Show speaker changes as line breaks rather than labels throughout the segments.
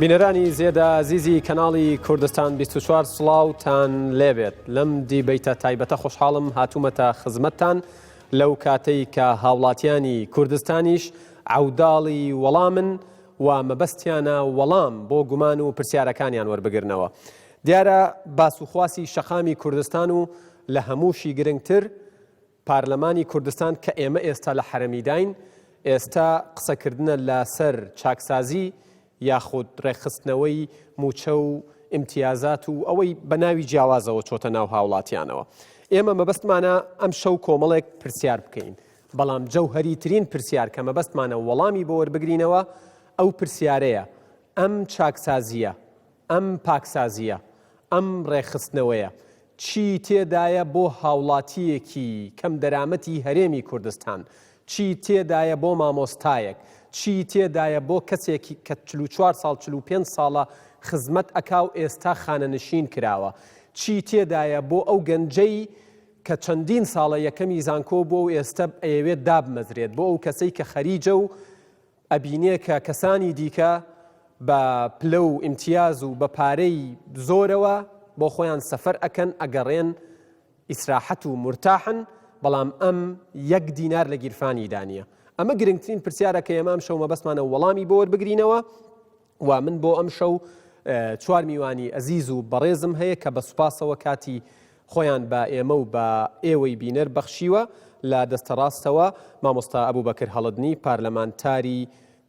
بینەرانی زێدە ئازیزی کەناڵی کوردستان 24 سڵاوتان لێبێت لەم دیبەیتە تایبەتە خۆشحاڵم هاتوومەتە خزمەتتان لەو کاتەی کە هاوڵاتیانی کوردستانیش عەوداڵی وەڵامن و مەبەستیانە وەڵام بۆ گومان و پرسیارەکانیان وەربگرنەوە. دیارە باس و خواسی شەقامی کوردستان و لە هەمووشی گرنگتر پارلەمانی کوردستان کە ئێمە ئێستا لە حەرەمیداین ئێستا قسەکردنە لە سەر چاکسازی یاخود ڕێکخستنەوەی مووچە و ئیمتیازات و ئەوەی بە ناوی جیاوازەوە چۆتە ناو هاوڵاتیانەوە. ئێمە مەبەستمانە ئەمشەو کۆمەڵێک پرسیار بکەین، بەڵام جەوهەریترین پرسیار کە مەبەستمانە وەڵامی بۆ وەربگرینەوە ئەو پرسیارەیە ئەم چاکسازییە، ئەم پاکسازییە، ئەم ڕێکخستنەوەیە چی تێدایە بۆ هاوڵاتییەکی کەمدەرامەتی هەرێمی کوردستان؟ چی تێدایە بۆ مامۆستایەک؟ چی تێدایە بۆ کەسێک کە 44 ساڵ 45 ساڵە خزمەت ئەکا و ئێستا خانەنشین کراوە؟ چی تێدایە بۆ ئەو گەنجەی کە چەندین ساڵە یەکەمی زانکۆ بووە و ئێستە ئەیەوێت دابمەزرێت؟ بۆ ئەو کەسەی کە خەریجە و ئەبینێ کە کەسانی دیکە بە پلە و ئیمتیاز و بە پارەی زۆرەوە بۆ خۆیان سەفەر ئەکەن ئەگەڕێن ئیسراحەت و مورتاحن بەڵام ئەم یەک دینار لە گیرفانیدا نییە ئەمە گرنگترین پرسیارە کە ئێمە ئەمشەو مەبەستمانە وەڵامی بۆ وەربگرینەوە و من بۆ ئەمشەو چوار میوانی ئەزیز و بەڕێزم هەیە کە بە سوپاسەوە کاتی خۆیان بە ئێمە و بە ئێوەی بینەر بەخشیوە، لە دەستەڕاستەوە مامۆستا ئەبوبەکر هەڵەدنی پارلەمانتاری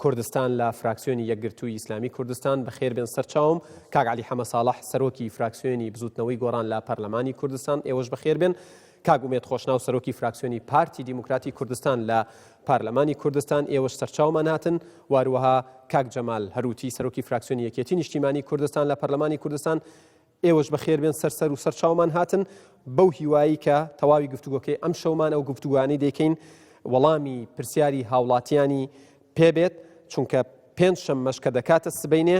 کوردستان لە فراکسیۆنی یەکگرتووی ئیسلامی کوردستان، بەخێر بێن سەرچاوم، کاک عەلی حەمەساڵح سەرۆکی فراکسیۆنی بزووتنەوەی گۆڕان لە پەرلەمانی کوردستان، ئێوەش بەخێر بێن، کاک ئومێد خۆشناو سەرۆکی فراکسیۆنی پارتی دیموکراتی کوردستان لە پارلەمانی کوردستان، ئێوەش سەرچاومان هاتن، و هەروەها کاک جەمال هەروتی سەرۆکی فراکسیۆنی یەکێتی نیشتیمانی کوردستان لە پەرلەمانی کوردستان، ئێوەش بەخێر بێن سەر سەر و سەر چاومان هاتن بەو هیوایی کە تەواوی گفتوگۆکەی ئەم شەومان ئەو گفتوگوانەی دەیکەین وەڵامی پرسیاری هاوڵاتیانی پێبێت چونکە پێنج شەممەش کە دەکاتە سبینێ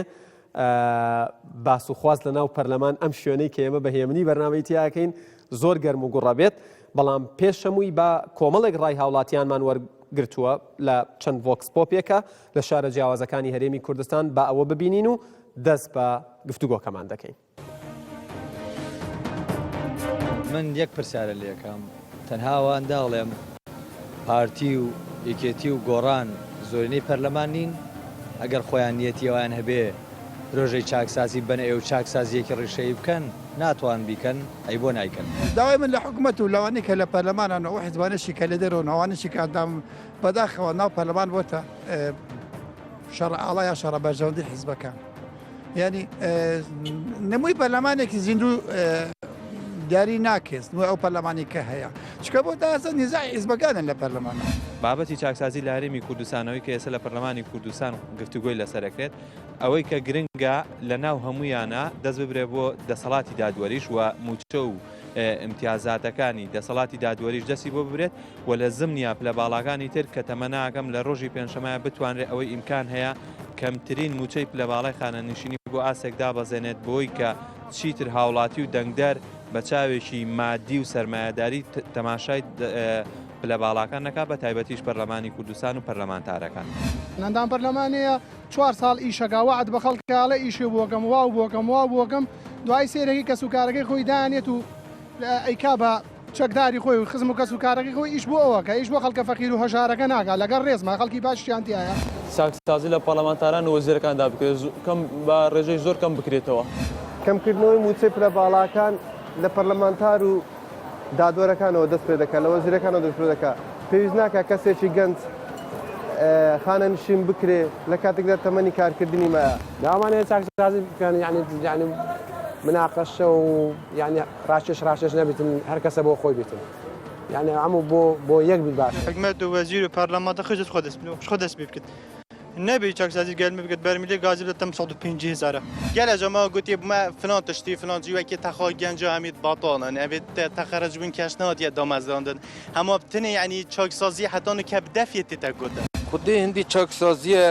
باس و خواست لە ناو پەرلەمان ئەم شوێنەی کە ئێمە بە هێمنی بەرنامەی تیاکەین زۆر گەرم و گوڕە بێت بەڵام پێش هەمووی با کۆمەڵێک ڕای هاوڵاتیانمان وەرگتووە لە چەند vox pop ێکە لە شارە جیاوازەکانی هەرێمی کوردستان با ئەوە ببینین و دەست بە گفتوگۆکەمان دەکەین.
من یەک پرسیارە لێکەم تەنها وان داڵێم پارتی و یەکێتی و گۆڕان زۆرینەی پەرلەمان نین؟ ئەگەر خۆیان نیەتی ئەویان هەبێ پرۆژەی چاکسازی ببەنە ئێ و چاکسازیەکی ڕیشەیی بکەن ناتوان بیکەن ئەی بۆ نایکەن؟
داوای من لە حکومەت و لەوانەی کە لە پەرلەمانن و ئەو حیزبانەشی کە لە دەرەوەن ئەوانەشی کە ئەندام بەداخەوە ناو پەرلەمان بۆتە شەڕە ئاڵا یا شەڕە بەرژەوەندی حیزبەکان یعنی نمووی پەرلەمانێکی زیندوو دیاری ناکرێت نوێ ئەو پەرلەمانی کە هەیە چکە بۆ تاسە نزای حیزبەکانن لە پەرلەمانە.
بابەتی چاکسازی لە هەرێمی کوردستانەوەی کە ئێستا لە پەرلەمانی کوردستان گفتوگۆی لەسەرەکرێت ئەوەی کە گرنگە لە ناو هەمویانە دەست ببرێ بۆ دەسەڵاتی دادوەریش و موچە و ئیمتیازاتەکانی دەسەڵاتی دادوەریش دەستی بۆ ببرێت و لە زمنیا پلە باڵاکانی تر کە تەمەناکەم لە ڕۆژی پێنجشەممە بتوانرێت ئەوەی ئیمکان هەیە کەمترین موچەی پلە باڵای خانەنشینی بۆ ئاستێک دابەزێنێت بۆی کە چیتر هاوڵاتی و دەنگدەر بە چاوێکی مادی و سەرمایەداری تەماشای پلە باڵاکان نەکات بە تایبەتیش پەرلەمانی کوردستان و پەرلەمانتارەکان.
ئەندام پەرلەمانەیە چوار ساڵ ئیشەکا وەعد بە خەڵک ئەڵێ ئیشێ بۆکەم واو بۆکەم واو بۆکەم دوای سەیرەکەی کەسوکارەکەی خۆی دانێت و ئەیکا بە چەکداری خۆی و خزم و کەس و کارەکەی خۆی ئیش بۆ ئەوەکا ئیش بۆ خەڵکە فەقیر و هەژارەکە ناکا لەگەڵ ڕێزما خەڵکی باشیان تیایە.
چاکسازی لە پەڕلەمانتاران و وەزیرەکاندا بکرێت کەم بە ڕێژەی زۆر کەم بکرێتەوە.
کەمکردنەوەی مووچەی پلە باڵاکان لە پەرلەمانتار و دادوەرەکانەوە دەست پێ دەکات، لە وەزیرەکانەوە دەست پێ دەکات، پێویست ناکات کەسێکی گەنج خانەنشین بکرێ لە کاتێکدا تەمەنی کارکردنی مایە.
داوامان هەیە چاکسازی بکەن یانی یانی مناقەشە و یانی ڕاکێش ڕاکێش نەبیتن هەر کەسە بۆ خۆی بیتن یانی هەموو بۆ بۆ یەک بیت باشە.
حکومەت و وەزیر و پەرلەمان دەخش دەست خۆ دەست خۆ دەست پێ بکرد نەبی چاکسازی گەرمی بکرد بەرمیلێ گازی بدەتەم 150 هزارە.
گەلە جا ما گوتی بمە فلان تشتی فلان جی وەکی تەخا گەنجا هەمیت بەتاڵن ئەوێت تەخەرج بوون کەش نهاتیە دامەزراندن هەما بتنێ یعنی چاکسازی حتا نکە بدەفیە تێتە گوتن.
خودێ هندی چاکسازیە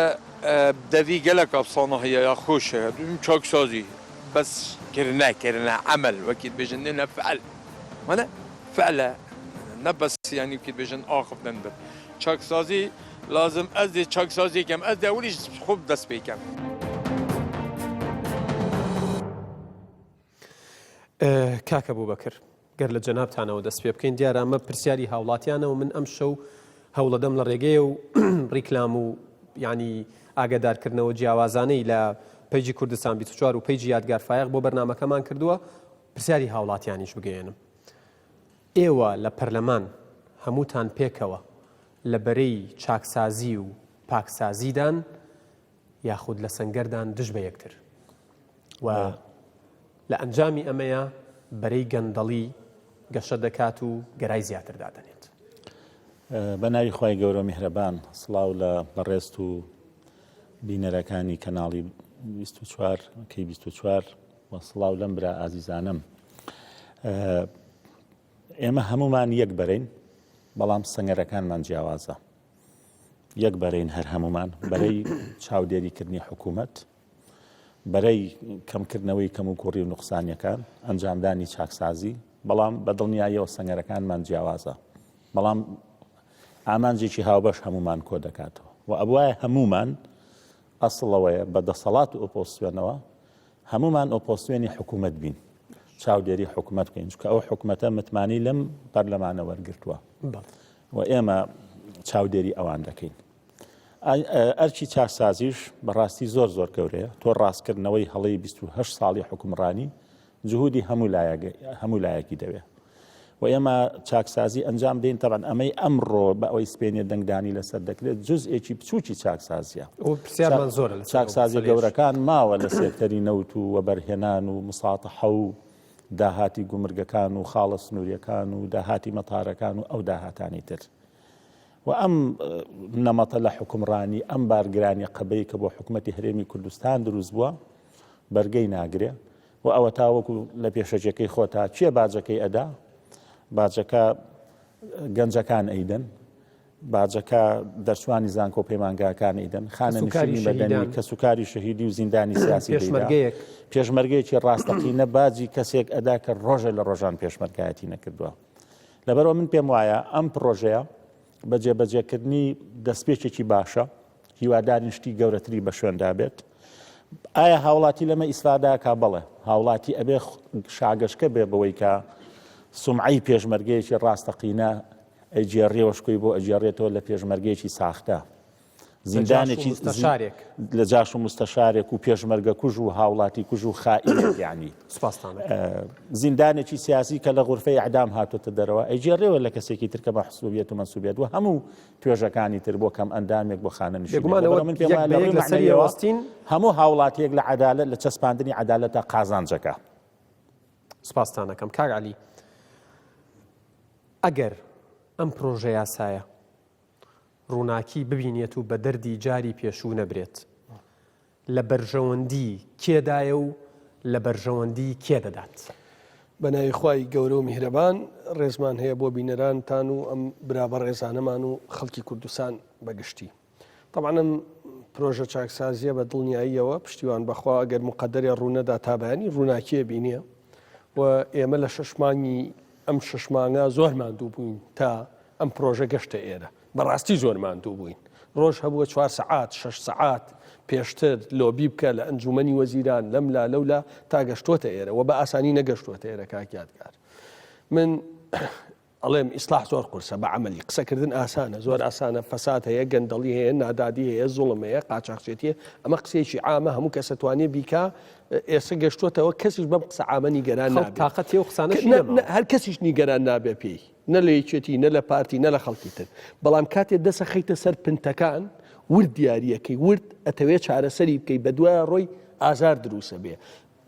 دەڤی گەلەک ئەفسانە هەیە یا خۆش هەیە دویم چاکسازی بەس کرنە کرنە عەمەل وەکی دبێژن نە فعل وەنە فعلە نە بەس یانی وەکی دبێژن ئاخفتن بت چاکسازی لازم ئەز دێ چاکسازی کەم ئەز دێ ئەولیش خۆ دەست پێ کەم.
کاک ئەبوبەکر گەر لە جەنابتانەوە دەست پێ بکەین دیارە ئەمە پرسیاری هاوڵاتیانەوە من ئەم شەو هەوڵەدەم لە ڕێگەیە و ڕیکلام و ینی ئاگادارکردنەوە جیاوازانەی لە پەیجی کوردستان 24 و پەیجی یادگار فایەق بۆ بەرنمەکەمان کردووە پرسیاری هاوڵاتیانیش بگەیەنم ئێوە لە پەرلەمان هەمووتان پێکەوە لە بەرەی چاکسازی و پاکسازیدان یاخود لە سەنگەردان دژ بە یەکتر و لە ئەنجامی ئەمەیە بەرەی گەندەڵی گەشە دەکات و گەرای زیاتر دادەنێت.
بە ناوی خوای گەورە و میهرەبان سڵاو لە بەڕێزت و بینەرەکانی کەناڵی 24 کەی 24 و سڵاو لەم برا ئازیزانم ئێمە هەمومان یەک بەرەین بەڵام سەنگەرەکانمان جیاوازە یەک بەرەین هەر هەمومان بەرەی چاودێریکردنی حکوومەت بەرەی کەمکردنەوەی کەموکوڕی و نوقسانیەکان، ئەنجامدانی چاکسازی، بەڵام بە دڵنیاییەوە سەنگەرەکانمان جیاوازە، بەڵام ئامانجێکی هاوبەش هەمومان کۆ دەکاتەوە و ئەبوایە هەمومان ئەسڵ ئەوەیە بە دەسەڵات و ئۆپۆزسیۆنەوە هەمومان ئۆپۆزسیۆنی حکوومەت بین، چاودێری حکوومەت بکەین، چونکە ئەو حکوومەتە متمانەی لەم پەرلەمانە وەرگرتووە و ئێمە چاودێری ئەوان دەکەین. ئەرکی چاکسازیش بەڕاستی زۆر زۆر گەورەیە، تۆ ڕاستکردنەوەی هەڵەی 28 ساڵی حوکمڕانی جهودی هەموو لایەکی دەوێ و ئێمە چاکسازی ئەنجام دەین تەبعەن ئەمەی ئەمڕۆ بە ئەوەی سپێنێ دەنگدانی لەسەر دەکرێت جزئێکی بچووکی چاکسازیە
پرسیارمان زۆرە لەسەر ئەو
چاکسازی
مەسەلەیەش.
گەورەکان ماوە لە سێکتەری نەوت و وەبەرهێنان و مساتحە و داهاتی گومرگەکان و خاڵە سنووریەکان و داهاتی مەتارەکان و ئەو داهاتانی تر. و ئەم نەمەتە لە حوکمڕانی، ئەم بارگرانیە قەبەی کە بۆ حکومەتی هەرێمی کوردستان دروست بووە، بەرگەی ناگرێ و ئەوەتا وەکو لە پێشەکیەکەی خۆتا کێ باجەکەی ئەدا؟ باجەکە گەنجەکان ئەیدەن، باجەکە دەرچوانی زانکۆ پەیمانگاکان ئەیدەن، خانەنشینی مەدەنی، کەسوکاری شەهیدی و زیندانی سیاسی دەیدا. پێشمەرگەیەکی ڕاستەقینە باجی کەسێک ئەدا کە ڕۆژێ لە ڕۆژان پێشمەرگایەتی نەکردووە. لەبەرئەوە من پێم وایە ئەم پڕۆژەیە بە جێبەجێکردنی دەستپێکێکی باشە، هیوادارین شتی گەورەتری بە شوێندا بێت. ئایا هاوڵاتی لەمە ئیسفاداکا؟ بەڵێ، هاوڵاتی ئەبێ شاگەشکە بێ بەوەی کە سومعەی پێشمەرگەیەکی ڕاستەقینە ئەیگێڕیەوە شکۆی بۆ ئەگێڕێتەوە لە پێشمەرگەیەکی ساختە. زیندانێکی
مستەشارێک
لە جاش و مستەشارێک و پێشمەرگە کوژ و هاوڵاتی کوژ و خائینێک یعنی
سپاستان ئەکەم.
زیندانێکی سیاسی کە لە غورفەی ئەعدام هاتۆتە دەرەوە ئەیگێڕێوە لە کەسێکی تر کە مەحسوبیەت و مەنسوبیەت و هەموو توێژەکانی تر بۆ کەم ئەندامێک بۆ خانەنشینێک.
بێگومان ئەوە
لەبەرئەوە من پێم
یەک
وایە
بە
لە
یەک
ڕووی
لەسەری
مەعنەویەوە
ئەوەستین.
هەموو هاوڵاتیەک لە عەدالەت لە چەسپاندنی عەدالەتا قازانجەکا.
سپاستان ئەکەم کاک عەلی. ئەگەر ئەم پرۆژە یاسایە ڕووناکی ببینێت و بە دەردی جاری پێشوو نەبرێت لە بەرژەوەندی کێدایە و لە بەرژەوەندی کێ دەدات؟
بە ناوی خوای گەورە و میهرەبان، ڕێزمان هەیە بۆ بینەرانتان و ئەم برا بەڕێزانەمان و خەڵکی کوردستان بە گشتی. تەبعەن ئەم پرۆژە چاکسازیە بە دڵنیاییەوە پشتیوان بەخوا ئەگەر مقەدەرێ ڕوونەدا تا بەیانی ڕووناکیە بینێ و ئێمە لە شەش مانگی ئەم شەش مانگە زۆر ماندوو بووین تا ئەم پرۆژە گەشتە ئێرە بەڕاستی زۆر ماندوو بووین ڕۆژ هەبووە چوار سەعات شەش سەعات پێشتر لۆبی بکە لە ئەنجومەنی وەزیران لەم لا لەو لا تا گەشتۆتە ئێرە و بە ئاسانی نەگەشتووەتە ئێرە کاک یادگار من ئەڵێم ئیسلاح زۆر قورسە بە عملی قسەکردن ئاسانە زۆر ئاسانە فەساد هەیە گەندەڵی هەیە نادادی هەیە زوڵم هەیە قاچاخچێتیە ئەمە قسەیەکی عامە هەموو کەسە توانێ بیکا ئێستا گەشتوەتەوە کەسیش بەم قسە عامە نیگەران
خەڵک
نابێت
تاقەتی ئەو قسانەشی
نە-
نەماوە.
نە- هەر کەسیش نیگەران نابێ پێی نە لە یەکێتی نە لە پارتی نە لە خەڵکی تر بەڵام کاتێ دەسە خەیتە سەر پنتەکان ورد دیاریەکەی ورد ئەتەوێ چارەسەری بکەی بە دوای ڕۆی ئازار دروسە بێ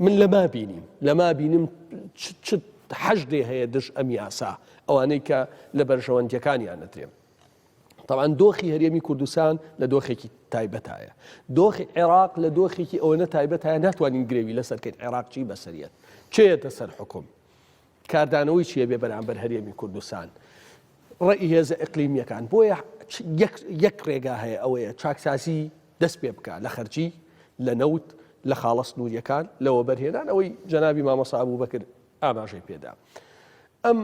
من لەما بینیم لەما بینیم چ حەشدێ هەیە دژ ئەم یاسا ئەوانەی کە لە بەرژەوەندیەکانیان نەدرێن تەبعەن دۆخی هەرێمی کوردستان لە دۆخێکی تایبەتایە دۆخی عێراق لە دۆخێکی ئەوەنە تایبەتایە ناتوانین گرێوی لەسەرکەین عێراق چی بەسەریەت چێتە سەر حکوم کاردانەوەی چیە بێ بەرامبەر هەرێمی کوردستان ڕێی هێزە ئەقلیمیەکان بۆیە یەک ڕێگا هەیە ئەوەیە چاکسازی دەست پێ بکە لە خەرجی لە نەوت لە خاڵە سنووریەکان لە وەبەرهێنان ئەوەی جەنابی مامۆسا ئەبوبەکر ئاماژەی پێدا ئەم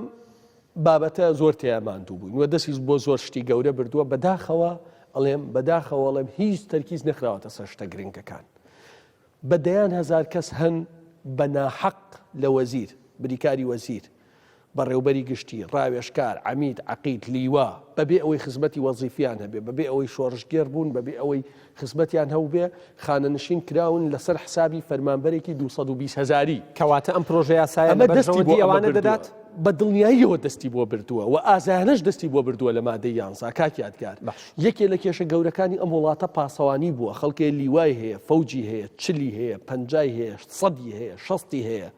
بابەتە زۆر تێیا ماندوو بووین و دەستیش بۆ زۆر شتی گەورە بردووە، بەداخەوە ئەڵێم، بەداخەوە ئەڵێم هیچ تەرکیز نەخراوەتە سەر شتە گرنگەکان. بە دەیان هەزار کەس هەن بە ناحەق لە وەزیر، بریکاری وەزیر، بەڕێوبەری گشتی، ڕاوێژکار، عەمید، عەقید، لیوا، بەبێ ئەوەی خزمەتی وەزیفیان هەبێ، بەبێ ئەوەی شۆڕشگێڕ بوون، بەبێ ئەوەی خزمەتیان هەبووبێ، خانەنشین کراون لەسەر حسابی فەرمانبەرێکی 220 هەزاری.
کەواتە ئەم پرۆژەیاسایە لە
ئەمە دەستی بۆ
بەرژەوەندی
ئەمە
ئەوانە
بردووە.
دەدات؟
بە دڵنیاییەوە دەستی بۆ بردووە و ئازایانەش دەستی بۆ بردووە لە مادەی یانزا کاک یادگار.
باش.
یەکێ لە کێشە گەورەکانی ئەم وڵاتە پاسەوانی بووە، خەڵکێ لیوای هەیە، فەوجی هەیە، چلی هەیە، پەنجای هەیە، سەدی هەیە، شەستی هەیە،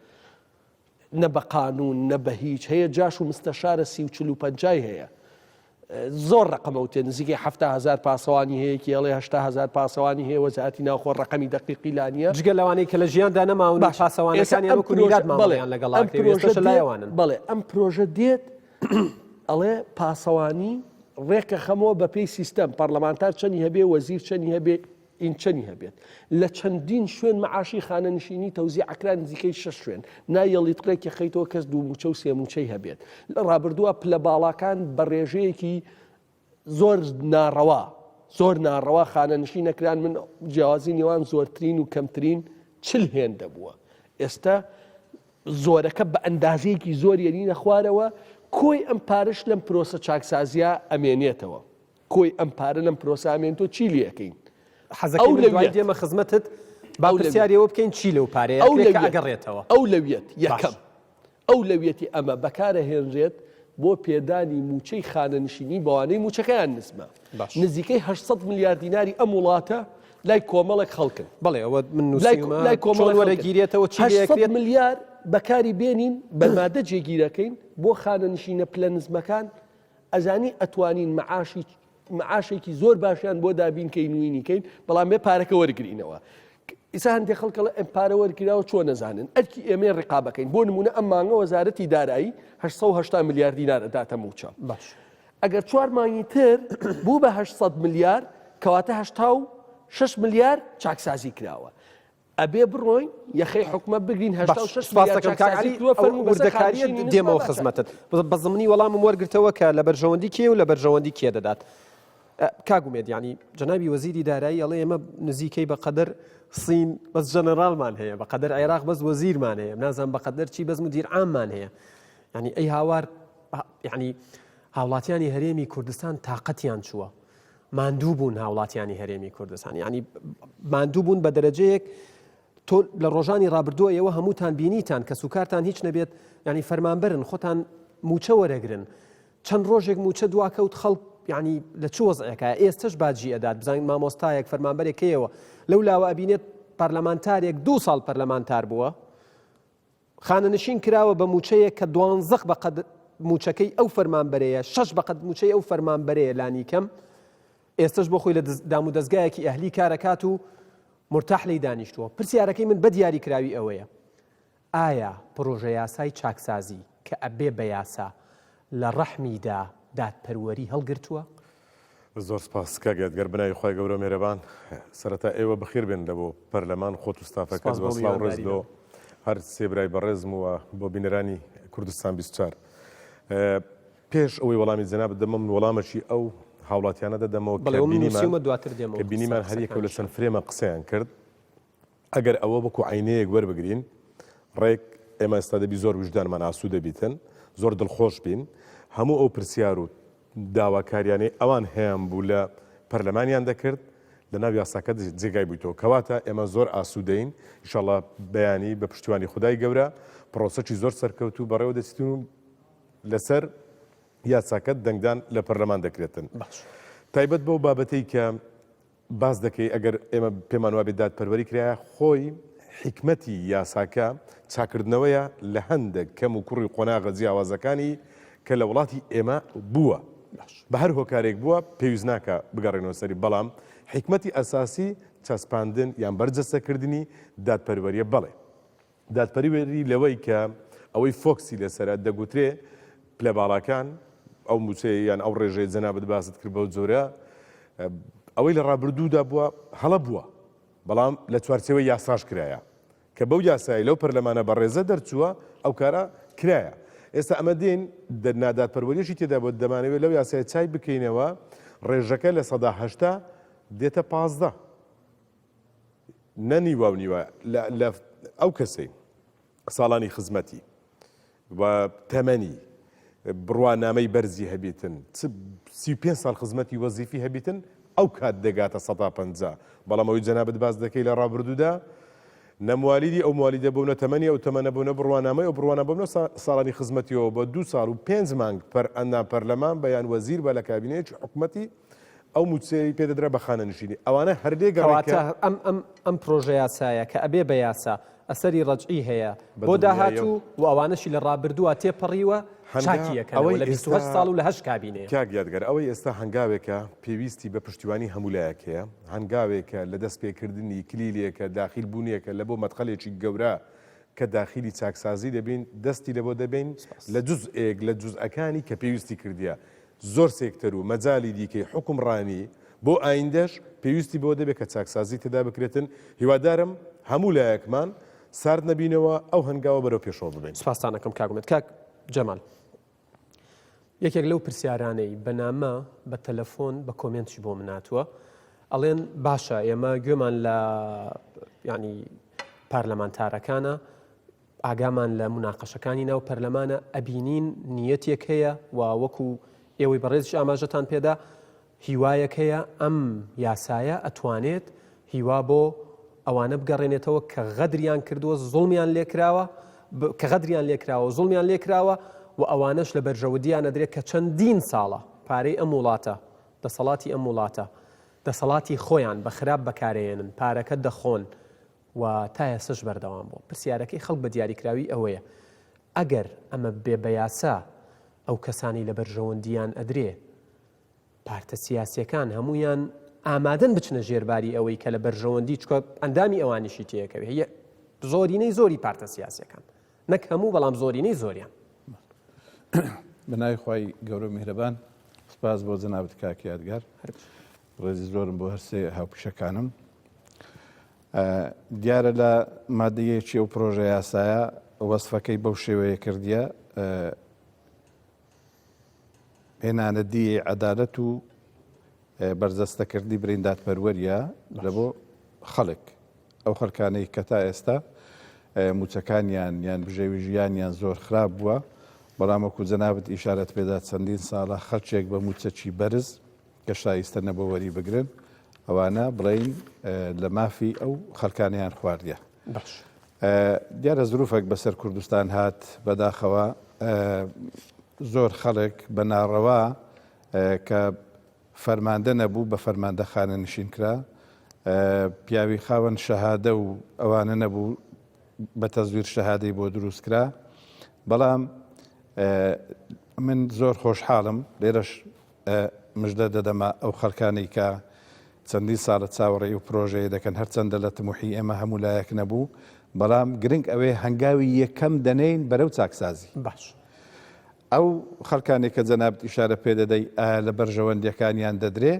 نە بە قانوون نە بە هیچ هەیە جاش و مستەشارە سی و چل و پەنجای هەیە زۆر ڕقم ئەوتێ نزیکەی 70 هزار پاسەوانی هەیە کێڵێ 80 هزار پاسەوانی هەیە وەزارەتی ناوخۆ ڕقمی دقیقی لانیە
جگە لەوانەی کە لە ژیاندا نەماون
باش
پاسەوانەکانیان وەکو میرات مامەڵەیان لەگەڵ
ئەم
ئەکرێ و ئێستاش لای ئەوانن.
بەڵێ ئەم پرۆژە دێت ئەڵێ پاسەوانی ڕێکە خەمەوە بە پێی سیستەم پەرلەمانتار چەنی هەبێ وەزیر چەنی هەبێ ئین چەنی هەبێت لە چەندین شوێن مەعاشی خانەنشینی تەوزیع ئەکرا نزیکەی شەش شوێن نایەڵیت ڕێکی خەیتەوە کەس دوو موچە و سێ موچەی هەبێت لە ڕابردووە پلە باڵاکان بە ڕێژەیەکی زۆر ناڕەوا زۆر ناڕەوا خانەنشین نەکران من جیاوازی نێوان زۆرترین و کەمترین چل هێندە بووە ئێستا زۆرەکە بە ئەندازەیەکی زۆر یەنینە خوارەوە کۆی ئەم پارش لەم پرۆسە چاکسازیە ئەمێنێتەوە کۆی ئەم پارە لەم پرۆسە ئەمێنتۆ چی لێ ئەکەین؟
حەزەکەی من دوای دێمە خزمەتت با پرسیاری ئەوە بکەین چی لەو پارەیە ئەکرێ کە ئەگەڕێتەوە؟
ئەولەویەت یەکەم ئەولەویەتی ئەمە بەکارەهێنرێت بۆ پێدانی مووچەی خانەنشینی بەوانەی مووچەکەیان نزمە. نزیکەی 800 ملیار دیناری ئەم وڵاتە لای کۆمەڵێک خەڵکن.
بەڵێ ئەوە من نووسیومە
لای کۆمەڵێک
چۆن وەرەگیرێتەوە چی لێ
800
ئەکرێت؟
ملیار بەکاری بێنین بە مادە جێگیرەکەین بۆ خانەنشینە پلە نزمەکان ئەزانی ئەتوانین معاشی معاشێکی زۆر باشیان بۆ دابین کەین وینی کەین بەڵام بێ پارەکە وەرگرینەوە ئیسا هەندێک خەڵکەڵە ئەم پارە وەرگراوە چۆن نەزانن ئەرکی ئێمەی ڕقابەکەین بۆ نمونە ئەم مانگە وەزارەتی دارایی 1970 ملیار دینار ئەداتە موچە
باش
ئەگەر چوار مانگی تر بوو بە 800 ملیار کەواتە 86 ملیار چاکسازی کراوە ئەبێ بڕۆین یەخەی حکومەت بگرین 86
سپاس دەکەم کاک عەلی ئەو وردەکارییە دێمەوە خزمەتت بە زمنی وەڵامم وەرگرتەوە کە لە بەرژەوەندی کێ و لە بەرژەوەندی کێ دەدات کاک ئومێد یعنی جەنابی وەزیری دارایی ئەڵێ ئێمە نزیکەی بە قەدەر سین بەس ژەنەراڵمان هەیە بە قەدەر عێراق بەس وەزیرمان هەیە نازان بە قەدەر چی بەس مدیر عاممان هەیە یعنی ئەی هاوار یعنی هاوڵاتیانی هەرێمی کوردستان تاقەتیان چووە ماندوو بوون هاوڵاتیانی هەرێمی کوردستان یعنی ماندوو بوون بە دەرەجەیەک تۆ لە ڕۆژانی ڕابردووە ئێوە هەمووتان بینیتان کە سوکارتان هیچ نەبێت ینی فەرمانبەرن خۆتان موچە وەرەگرن چەند ڕۆژێک موچە دواکەوت خەڵک ینی لە چ وەزعێکە ئێستش باجی ئەدات بزانین مامۆستایەک فەرمانبەرێکەیەوە لەو لاوە ئەبینێت پەرلەمانتارێک دو ساڵ پەرلەمانتار بووە خانەنشین کراوە بە مووچەیەک کە دوانزەخ بە قەد مووچەکەی ئەو فەرمانبەرەیە، شەش بە قەد مووچەی ئەو فەرمانبەرەیە لانیکەم، ئێستەش بۆ خۆی لە دامودەزگایەکی ئەهلی کارەکات و مورتاح لێی دانیشتووە. پرسیارەکەی من بە دیاریکراوی ئەوەیە، ئایا پڕۆژەیاسای چاکسازی کە ئەبێ بە یاسا لە ڕەحمیدا دادپەروەری هەڵگرتووە؟
زۆر سپاس کاک یادگار بەناوی خوای گەورە و مێرەبان سەرەتا ئێوە بەخێر بێن لە بۆ پەرلەمان خۆت و ستافەکەت
سپاس
وە
بۆ
سڵاو ڕێز
میوانداری
لۆ هەر سێ برای بەڕێزم و بۆ بینەرانی کوردستان 24 پێش ئەوەی وەڵامی جەنابت دەمەوە من وەڵامەکی ئەو هاوڵاتیانە دەدەمەوە
بەڵێ
کە
من
بینیمان
نووسیومە دواتر دێمەوە
کە
سەر
بینیمان هەر یەکەو لە
قسەکانیشیان.
چەند فرێمە قسەیان کرد ئەگەر ئەوە وەکو عەینەیەک وەربگرین، ڕێک ئێمە ئێستا دەبی زۆر ویژدانمان ئاسوودە بیتن، زۆر دڵخۆش بین، هەموو ئەو پرسیار و داواکاریانەی ئەوان هەیانبوو لە پەرلەمانیان دەکرد، لە ناو یاساکە جێگای بوویتەوە. کەواتە ئێمە زۆر ئاسوودەین، ئیشەڵا بەیانی بە پشتیوانی خودای گەورە پرۆسەکی زۆر سەرکەوتوو بەڕێوە دەچیتن و لەسەر یاساکە دەنگدان لە پەرلەمان دەکرێتن. تایبەت بەو بابەتەی کە باس دەکەی ئەگەر ئێمە پێمان وابێت دادپەروەری کرایە خۆی حیکمەتی یاساکە چاکردنەوەیە لە هەندێک کەم و کوڕی قۆناغە جیاوازەکانی کە لە وڵاتی ئێمە بووە بە هەر هۆکارێک بووە پێویست ناکە بگەڕێنەوە سەری بەڵام حیکمەتی ئەساسی چەسپاندن یان بەرجەستەکردنی دادپەروەریە بەڵێ دادپەروەری لەوەی کە ئەوەی فۆکسی لەسەرە دەگوترێ پلە باڵاکان ئەو مووچەیە یان ئەو ڕێژەیە جەنابت باست کرد بەو جۆرە ئەوەی لە ڕابردوودا بووە هەڵە بووە بەڵام لە چوارچێوەی یاساش کرایە کە بەو یاسایی لەو پەرلەمانە بەڕێزە دەرچووە ئەو کارە کرایە ئێستا ئەمە دێن نادادپەروەریشی تێدا بۆ دەمانەوێت لەو یاسای چای بکەینەوە ڕێژەکە لە 180 دێتە 15 نە نیوە و نیوە لە ئەو کەسەی ساڵانی خزمەتی. و تەمەنی بڕوانامەی بەرزی هەبیتن چ 35 ساڵ خزمەتی وەزیفی هەبیتن ئەو کات دەگاتە سەدا 50 بەڵام ئەوەی جەنابت باس دەکەی لە ڕابردوودا نە موالیدی ئەو موالیدە بوو نە تەمەنی ئەو تەمەنە بوو نە بڕوانامەی ئەو بڕوانامە بوو نە ساڵانی خزمەتیەوە بە دوو ساڵ و پێنج مانگ پەر ئەندام پەرلەمان بە یان وەزیر بە لە کابینەیەکی حکومەتی ئەو مووچەیەی پێ دەدرا بە خانەنشینی ئەوانە هەر لێ گەڕێ کە.
کەواتە ئەم ئەم ئەم پرۆژە یاسایە کە ئەبێ بە یاسا ئەسەری ڕەجعی هەیە بۆ داهاتوو و ئەوانەشی لە ڕابردووە تێپەڕیوە چاکی ئەکەنەوە لە 28 ساڵ و لە هەشت کابینەیە.
کاک یادگار ئەوەی ئێستا هەنگاوێکە پێویستی بە پشتیوانی هەموو لایەک هەیە، هەنگاوێکە لە دەستپێکردنی کلیلێکە داخیل بوونێکە لە بۆ مەدخەلێکی گەورە کە داخیلی چاکسازی دەبین دەستی لە بۆ دەبەین لە جوزئێک لە جوزئەکانی کە پێویستی کردیە زۆر سێکتەر و مەجالی دیکەی حوکمڕانی بۆ ئایندەش پێویستی بەوە دەبێت کە چاکسازی تێدا بکرێتن، هیوادارم هەموو لایەکمان سارد نەبینەوە ئەو هەنگاوە بەرەو پێشەوە ببەین.
سوپاستان ئەکەم کاک ئومێد. کاک جەمال، یەکێک لەو پرسیارانەی بە نامە، بە تەلەفۆن، بە کۆمێنتیش بۆ من هاتووە، ئەڵێن باشە ئێمە گوێمان لە یانی پارلەمانتارەکانە، ئاگامان لە موناقەشەکانی ناو پەرلەمانە، ئەبینین نیەتێک هەیە و وەکو ئێوەی بەڕێزیش ئاماژەتان پێدا هیوایەک هەیە ئەم یاسایە ئەتوانێت هیوا بۆ ئەوانە بگەڕێنێتەوە کە غەدریان کردووە زوڵمیان لێکراوە کە غەدریان لێکراوە زوڵمیان لێکراوە و ئەوانەش لە بەرژەوەندیان ئەدرێت کە چەندین ساڵە پارەی ئەم وڵاتە دەسەڵاتی ئەم وڵاتە دەسەڵاتی خۆیان بە خراپ بەکارەیەنن پارەکە دەخۆن و تا ئێستەش بەردەوام بووە. پرسیارەکەی خەڵک بە دیاریکراوی ئەوەیە، ئەگەر ئەمە ببێ بە یاسا، ئەو کەسانەی لە بەرژەوەندییان ئەدرێ، پارتە سیاسییەکان هەموویان ئامادەن بچنە ژێر باری ئەوەی کە لە بەرژەوەندی، چونکە ئەندامی ئەوانیشی تێکەوێ، زۆرینەی زۆری پارتە سیاسییەکان، نەک هەموو بەڵام زۆرینەی زۆریان.
بە ناوی خوای گەورە و میهرەبان، سپاس بۆ جەنابت کاک یادگار. ڕێزی زۆرم بۆ هەرسێ هاوپیشەکانم. دیارە لە مادەیەکی ئەو پرۆژە یاسایە وەسفەکەی بەو شێوەیە کردیە هێنانەدی عەدالەت و بەرجەستەکردنی برین دادپەروەریە لە بۆ خەڵک ئەو خەڵکانەی کە تا ئێستا موچەکانیان یان بژێوی ژیانیان زۆر خراپ بووە بەڵام وەکو جەنابت ئیشارەت پێدا چەندین ساڵە خەڵکێک بە موچەکی بەرز کە شایستە نەبووە وەری بگرن ئەوانە بڵین لە مافی ئەو خەلکانیان خواردیە
باش
دیارە زروفێک بەسەر کوردستان هات بەداخەوە زۆر خەڵک بە ناڕەوا کە فەرماندە نەبوو بە فەرماندە خانە نشین کرا پیاوی خاوەن شەهادە و ئەوانە نەبوو بە تەزویر شەهادەی بۆ دروست کرا بەڵام من زۆر خۆشحاڵم لێرەش مژدە دەدەمە ئەو خەڵکانەی کە چەندین ساڵە چاوەڕێی ئەو پرۆژەیە دەکەن، هەرچەندە لە تموحی ئێمە هەموو لایەک نەبوو، بەڵام گرنگ ئەوەیە هەنگاوی یەکەم دەنێین بەرەو چاکسازی.
باش.
ئەو خەڵکانەی کە جەنابت ئیشارە پێ دەدەی ئایا لە بەرژەوەندییەکانیان دەدرێ؟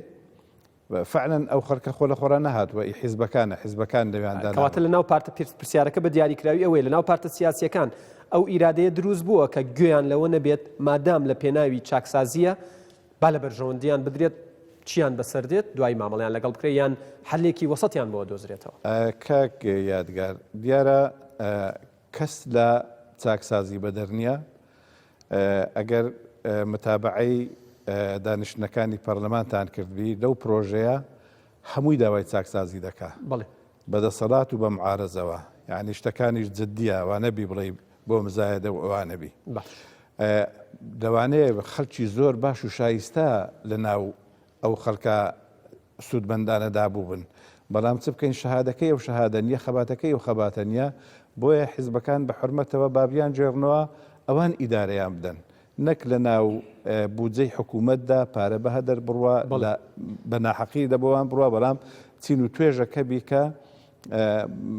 فعلا ئەو خەڵکە خۆ لە خۆڕا نەهاتووە، ئی حیزبەکانە، حیزبەکان لەویان داناون.
کەواتە لە ناو پارتە پرسیارەکە بە دیاریکراوی ئەوەیە لە ناو پارتە سیاسییەکان ئەو ئیرادەیە دروست بووە کە گوێیان لەوە نەبێت مادام لە پێناوی چاکسازییە با لە بەرژەوەندییان بدرێت چیان بەسەر دێت دوایی مامەڵەیان لەگەڵ بکرێت یان حەلێکی وەسەتیان بۆ دۆزرێتەوە.
کاک یادگار دیارە کەس لە چاکسازی بەدەر نییە، ئەگەر متابەعەی دانیشتنەکانی پەرلەمانتان کردبی لەو پرۆژەیە هەمووی داوای چاکسازی دەکا بە دەسەڵات و بە معارەزەوە یعنی شتەکانیش جدیە وانەبی بڵێ بۆ مزایەدە و ئەوانەبی لەوانەیە خەلکی زۆر باش و شایستە لە ناو ئەو خەڵکە سوودمەندانە دابووبن، بەڵام چ بکەین شەهادەکەی ئەو شەهادە نییە، خەباتەکەی ئەو خەباتە نییە، بۆیە حیزبەکان بە حورمەتەوە با بیانگێڕنەوە ئەوان ئیدارەیان بدەن، نەک لە ناو بودجەی حکوومەتدا پارە بە هەدەر بڕوا، بە ناحەقی لە بۆوان بڕوا، بەڵام چین و توێژەکە بیکە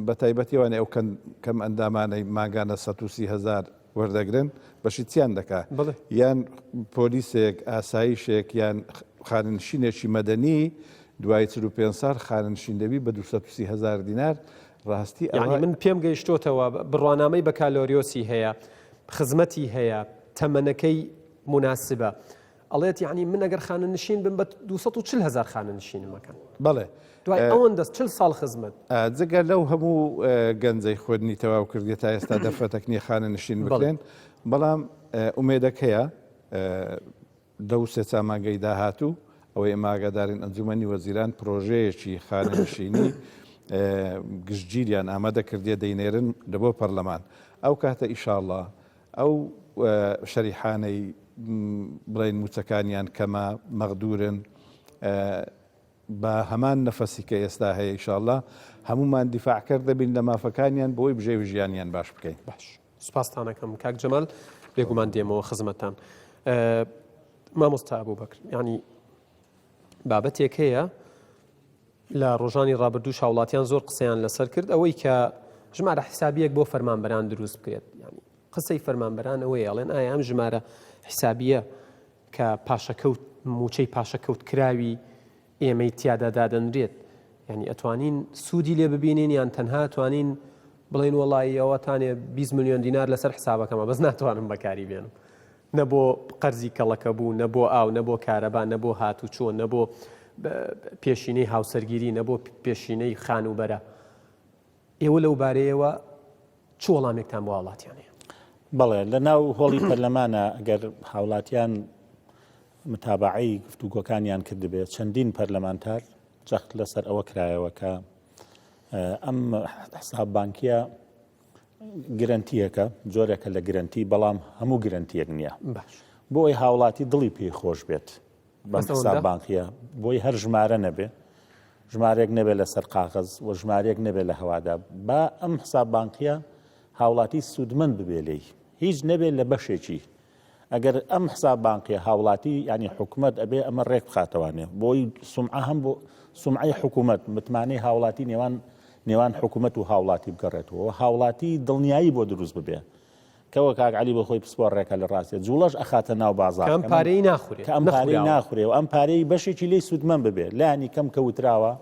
بە تایبەتی ئەوانەی ئەو کەم ئەندامانەی مانگانە 130 هەزار وەردەگرن بەشی چیان دەکا یان پۆلیسێک ئاسایشێک یان خانەنشینێکی مەدەنی دوای 45 سال خانەنشین دەبی بە 230 هزار دینار ڕاستی
یعنی من پێم گەیشتۆتەوە بڕوانامەی بەکالۆریۆسی هەیە خزمەتی هەیە تەمەنەکەی مناسبە ئەڵێت یعنی من ئەگەر خانەنشین بم بە 240 هزار خانەنشینم ئەکەن.
بەڵێ.
دوای ئەوەندە 40 ساڵ خزمەت.
جگە لەو هەموو گەنجەی خوێندنی تەواو کردیە تا ئێستا دەرفەتەک نییە خانەنشین بکرێن. بەڵام ئومێدەکەیە لەو سێ چامانگەی داهاتوو ئەوەی ئێمە ئاگادارین ئەنجومەنی وەزیران پرۆژەیەکی خانەنشینی گشتگیریان ئامادە کردیە دەینێرن لە بۆ پەرلەمان ئەو کاتە ئیشاڵڵا ئەو شەریحانەی بڵێن موچەکانیان کەمە مەغدورن بە هەمان نەفەسی کە ئێستا هەیە ئیشاڵڵا هەمومان دیفاعکەر دەبین لە مافەکانیان بۆی بژێوی ژیانیان باش بکەین.
باش سوپاستان ئەکەم کاک جەمال بێگومان دێمەوە خزمەتتان مامۆستا ئەبوبەکر یانی بابەتێک هەیە لە ڕۆژانی ڕابردوو هاوڵاتیان زۆر قسەیان لەسەر کرد ئەوەی کە ژمارە حیسابیەک بۆ فەرمانبەران دروست بکرێت ینی قسەی فەرمانبەران ئەوەیە ئەڵێن ئایا ئەم ژمارە حیسابیە کە پاشەکەوت موچەی پاشەکەوت کراوی ئێمەی تیادا دادەنرێت یانی ئەتوانین سوودی لێ ببینین یان تەنها توانین بڵێن وەڵایی ئەوە تانێ 20 ملیۆن دینار لەسەر حسابەکەمە بەس ناتوانم بەکاری بێنم نە بۆ قەرزی کەڵەکە بوو نە بۆ ئاو نە بۆ کارەبا نە بۆ هاتوچۆ نە بۆ پێشینەی هاوسەرگیری نە بۆ پێشینەی خانووبەرە ئێوە لەو بارەیەوە چ وەڵامێکتان بۆ هاوڵاتیان هەیە؟
بەڵێ لە ناو هۆڵی پەرلەمانە ئەگەر هاوڵاتیان متابەعەی گفتوگۆکانیان کردبێ چەندین پەرلەمانتار جەخت لەسەر ئەوە کرایەوە کە ئەم حساب بانکیە گرنتیەکە جۆرێکە لە گرنتی بەڵام هەموو گرنتیەک نییە بۆ ئەوی هاوڵاتی دڵی پێی خۆش بێت بەم حساب بانقیە بۆی هەر ژمارە نەبێ ژمارێک نەبێ لەسەر قاغەز و ژمارێک نەبێ لە هەوادا با ئەم حساب بانقیە هاوڵاتی سوودمەند ببێ لێی هیچ نەبێ لە بەشێکی ئەگەر ئەم حساب بانقیە هاوڵاتی ینی حکومت ئەبێ ئەمە ڕێک بخاتەوانێ بۆی سومعە هەم بۆ سومعەی حکوومەت متمانەی هاوڵاتی نێوان نێوان حکوومەت و هاوڵاتی بگەڕێتەوە هاوڵاتی دڵنیایی بۆ دروست ببێ کەوە کاک عەلی بۆ خۆی پسپۆڕێکە لە ڕاستیە جوڵەش ئەخاتە ناو بازاڕ کە
ئەم پارەی ناخورێ
کە ئەم پارەی ناخورێ و ئەم پارەی بەشێکی لێی سوودمەند ببێ لانی کەم کە وتراوە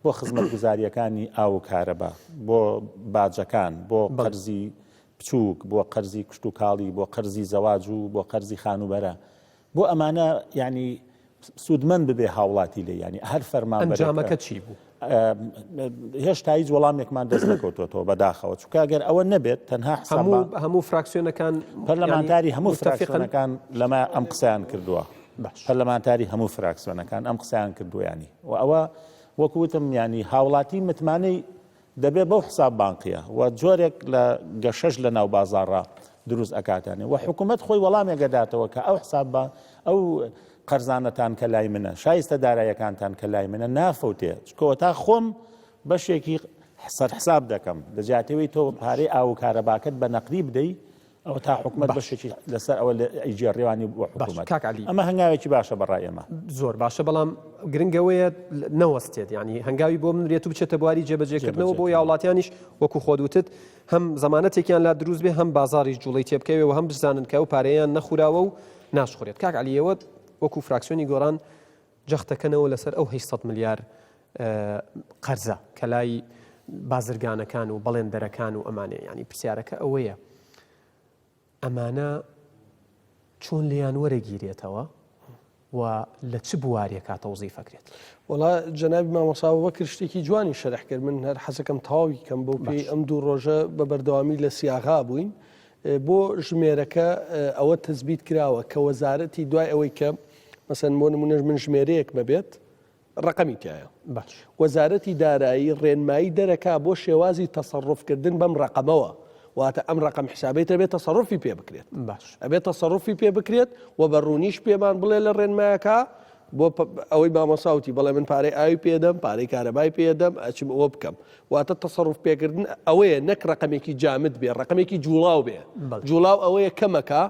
بۆ خزمەتگوزارییەکانی ئاو و کارەبا بۆ باجەکان بۆ قەرزی بچووک بۆ قەرزی کشتوکاڵی بۆ قەرزی زەواج و بۆ قەرزی خانووبەرە بۆ ئەمانە یانی سوودمەند ببێ هاوڵاتی لێ یانی هەر فەرمانبەرێک
ئەنجامەکە چی بوو؟
هێشتا هیچ وەڵامێکمان دەست نەکەوتوەتەوە بەداخەوە چونکە گەر ئەوە نەبێت تەنها حساب
هەموو هەموو فراکسیۆنەکان
پەرلەمانتاری هەموو فراکسیۆنەکان لەمە ئەم قسەیان کردووە پەرلەمانتاری هەموو فراکسیۆنەکان ئەم قسەیان کردووە ینی و ئەوە وەکو وتم ینی هاوڵاتی متمانەی دەبێ بەو حساب بانقیە و جۆرێک لە گەشەش لە ناو بازاڕا دروست ئەکاتانێ و حکوومەت خۆی وەڵامێک ئەداتەوە کە ئەو حساب بە ئەو قەرزانەتان کە لای منە شایستە دارایەکانتان کە لای منە نافەوتێ چکەوە تا خۆم بەشێکی سەر حساب دەکەم لە جیاتەوەی تۆ پارەی ئاو و کارەباکەت بە نەقدی بدەی ئەوە تا حکومەت بەشێکی لەسەر ئەوە ئەیگێڕیوانی بۆ حکومەت
کاک عەلی
ئەمە هەنگاوێکی باشە بەڕای ئێمە.
زۆر باشە بەڵام گرنگەوەیە نەوەستێت یعنی هەنگاوی بۆ بنرێت و بچێتە بواری جێبەجێکردنەوە بۆ هاوڵاتیانیش وەکو خۆت وتت هەم زەمانەتێکیان لا دروست بێ هەم بازاڕیش جوڵەی تێبکەوێ و هەم بزانن کە ئەو پارەیان نەخوراوە و ناشخورێت کاک عەلی ئێوە وەکو فراکسیۆنی گۆڕان جەختەکەنەوە لەسەر ئەو 800 ملیار قەرزە کە لای بازرگانەکان و بەڵێندەرەکان و ئەمانەیە ینی پرسیارەکە ئەوەیە ئەمانە چۆن لێیان وەرەگیرێتەوە و لە چ بوارێکا تەوزیفەکرێت؟
وەڵا جەنابی مامۆستا ئەبوبەکر شتێکی جوانی شەرح کرد من هەر حەزەکەم تەواوی کەم بەو پێی ئەم دوو ڕۆژە بە بەردەوامی لە سیاغا بووین بۆ ژمێرەکە ئەوە تەزبیت کراوە کە وەزارەتی دوای ئەوەی کە مەسەن بۆ نمونەش من ژمێرەیەک مەبێت ڕەقەمی تایە
باش.
وەزارەتی دارایی ڕێنمایی دەرەکا بۆ شێوازی تەسەڕوف کردن بەم ڕەقەمەوە، واتە ئەم ڕەقەم حیسابەی تر ئەبێ تەسەڕوفی پێ بکرێت.
باش.
ئەبێ تەسەڕوفی پێ بکرێت و بە ڕوونیش پێمان بڵێ لە ڕێنمایەکە بۆ ئەوەی مامۆستا وتی بەڵێ من پارەی ئاوی پێدەم، پارەی کارەبای پێدەم، ئەچم ئەوە بکەم. واتە تەسەڕوف پێکردن ئەوەیە نەک ڕەقەمێکی جامد بێ، ڕەقەمێکی جووڵاو بێ. جووڵاو ئەوەیە کەمەکە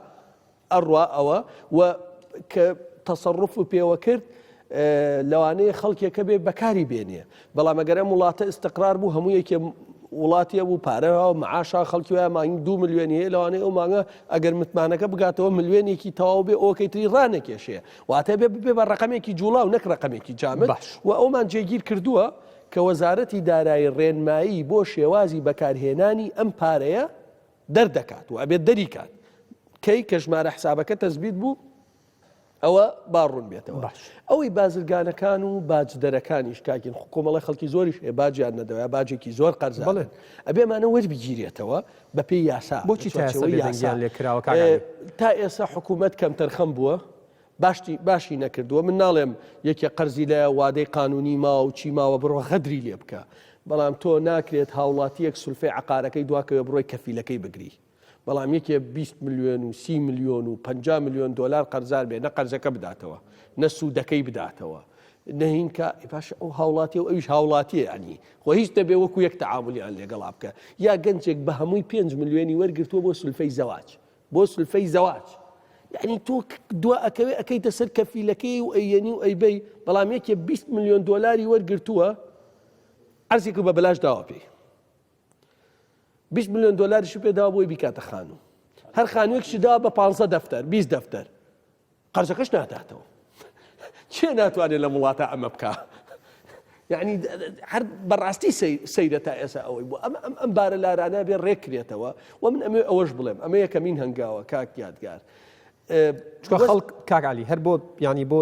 ئەڕوا ئەوە و کە تەسەڕوف و پێوە کرد لەوانەیە خەڵکێکە بێ بەکاری بێنێ بەڵام ئەگەر ئەم وڵاتە ئیستقرار بوو هەموو یەکێ وڵاتیە بوو پارە معاشا خەڵکی وایە مانگی دو ملیۆنی هەیە لەوانەیە ئەو مانگە ئەگەر متمانەکە بگاتەوە ملیۆنێکی تەواو بێ ئۆکەی تری ڕانەکێشێ واتە بێ ببێ بە ڕقەمێکی جوڵاو نەک ڕقەمێکی جامد و ئەومان جێگیر کردووە کە وەزارەتی دارایی ڕێنمایی بۆ شێوازی بەکارهێنانی ئەم پارەیە دەردەکات و ئەبێت دەریکات کەی کە ژمارە حسابەکە تەزبیت بوو. ئەوە با ڕوون بێتەوە. ئەوەی بازرگانەکان و باجدەرەکانیش کاکین خۆ کۆمەڵی خەڵکی زۆریش هەیە باجیان نەدەوە یا باجێکی زۆر قەرزارن ئەبێ ئەمانە وەربگیرێتەوە بەپێی یاسا
بۆچی تا ئێستا
لە چوارچێوەی یاسا.
بێدەنگیان لێ کراوە کاک عەلی؟
تا ئێستا حکوومەت کەمتەرخەم بووە باشتی باشی نەکردووە من ناڵێم یەکێ قەرزی لایە وادەی قانونی ماوە و چی ماوە بڕۆ غەدری لێ بکە بەڵام تۆ ناکرێت هاوڵاتیەک سولفەی عەقارەکەی دواکەوێ بڕۆی کەفیلەکەی بگری بەڵام یەکێ 20 ملیۆن و 30 ملیۆن و 50 ملیۆن دۆلار قەرزار بێ نە قەرزەکە بداتەوە نە سوودەکەی بداتەوە نەهینکە باش ئەو هاوڵاتی و ئەویش هاوڵاتیە ینی خۆ هیچ دەبێ وەکو یەک تعاملیان لەگەڵا بکە یا گەنجێک بە هەمووی 5 ملیۆنی وەرگرتووە بۆ سولفەی زەواج بۆ سولفەی زەواج یعنی تۆ دوا ئەکەوێ ئەەکەیتە سەر کەفیلەکەی و ئەیەنی و ئەیبەی بەڵام یەکێ 20 ملیۆن دۆلاری وەرگرتووە عەرزێک بە بەلاش داوە پێی 20 ملیۆن دۆلاریشی پێداوە بۆی بیکاتە خانوو هەر خانوویەکشی داوە بە 15 دەفتەر 20 دەفتەر قەرزەکەش ناداتەوە چێ ناتوانێت لەم وڵاتە ئەمە بکە یعنی هەر بەڕاستی سەیرە تا ئێسا ئەوەی بوو ئەم ئەم ئەم بارە لارانە بێ ڕێکرێتەوە و من ئەمێ ئەوەش بڵێم ئەمە یەکەمین هەنگاوە کاک یادگار
چکە خەڵک کاک علی هەر بۆ ینی بۆ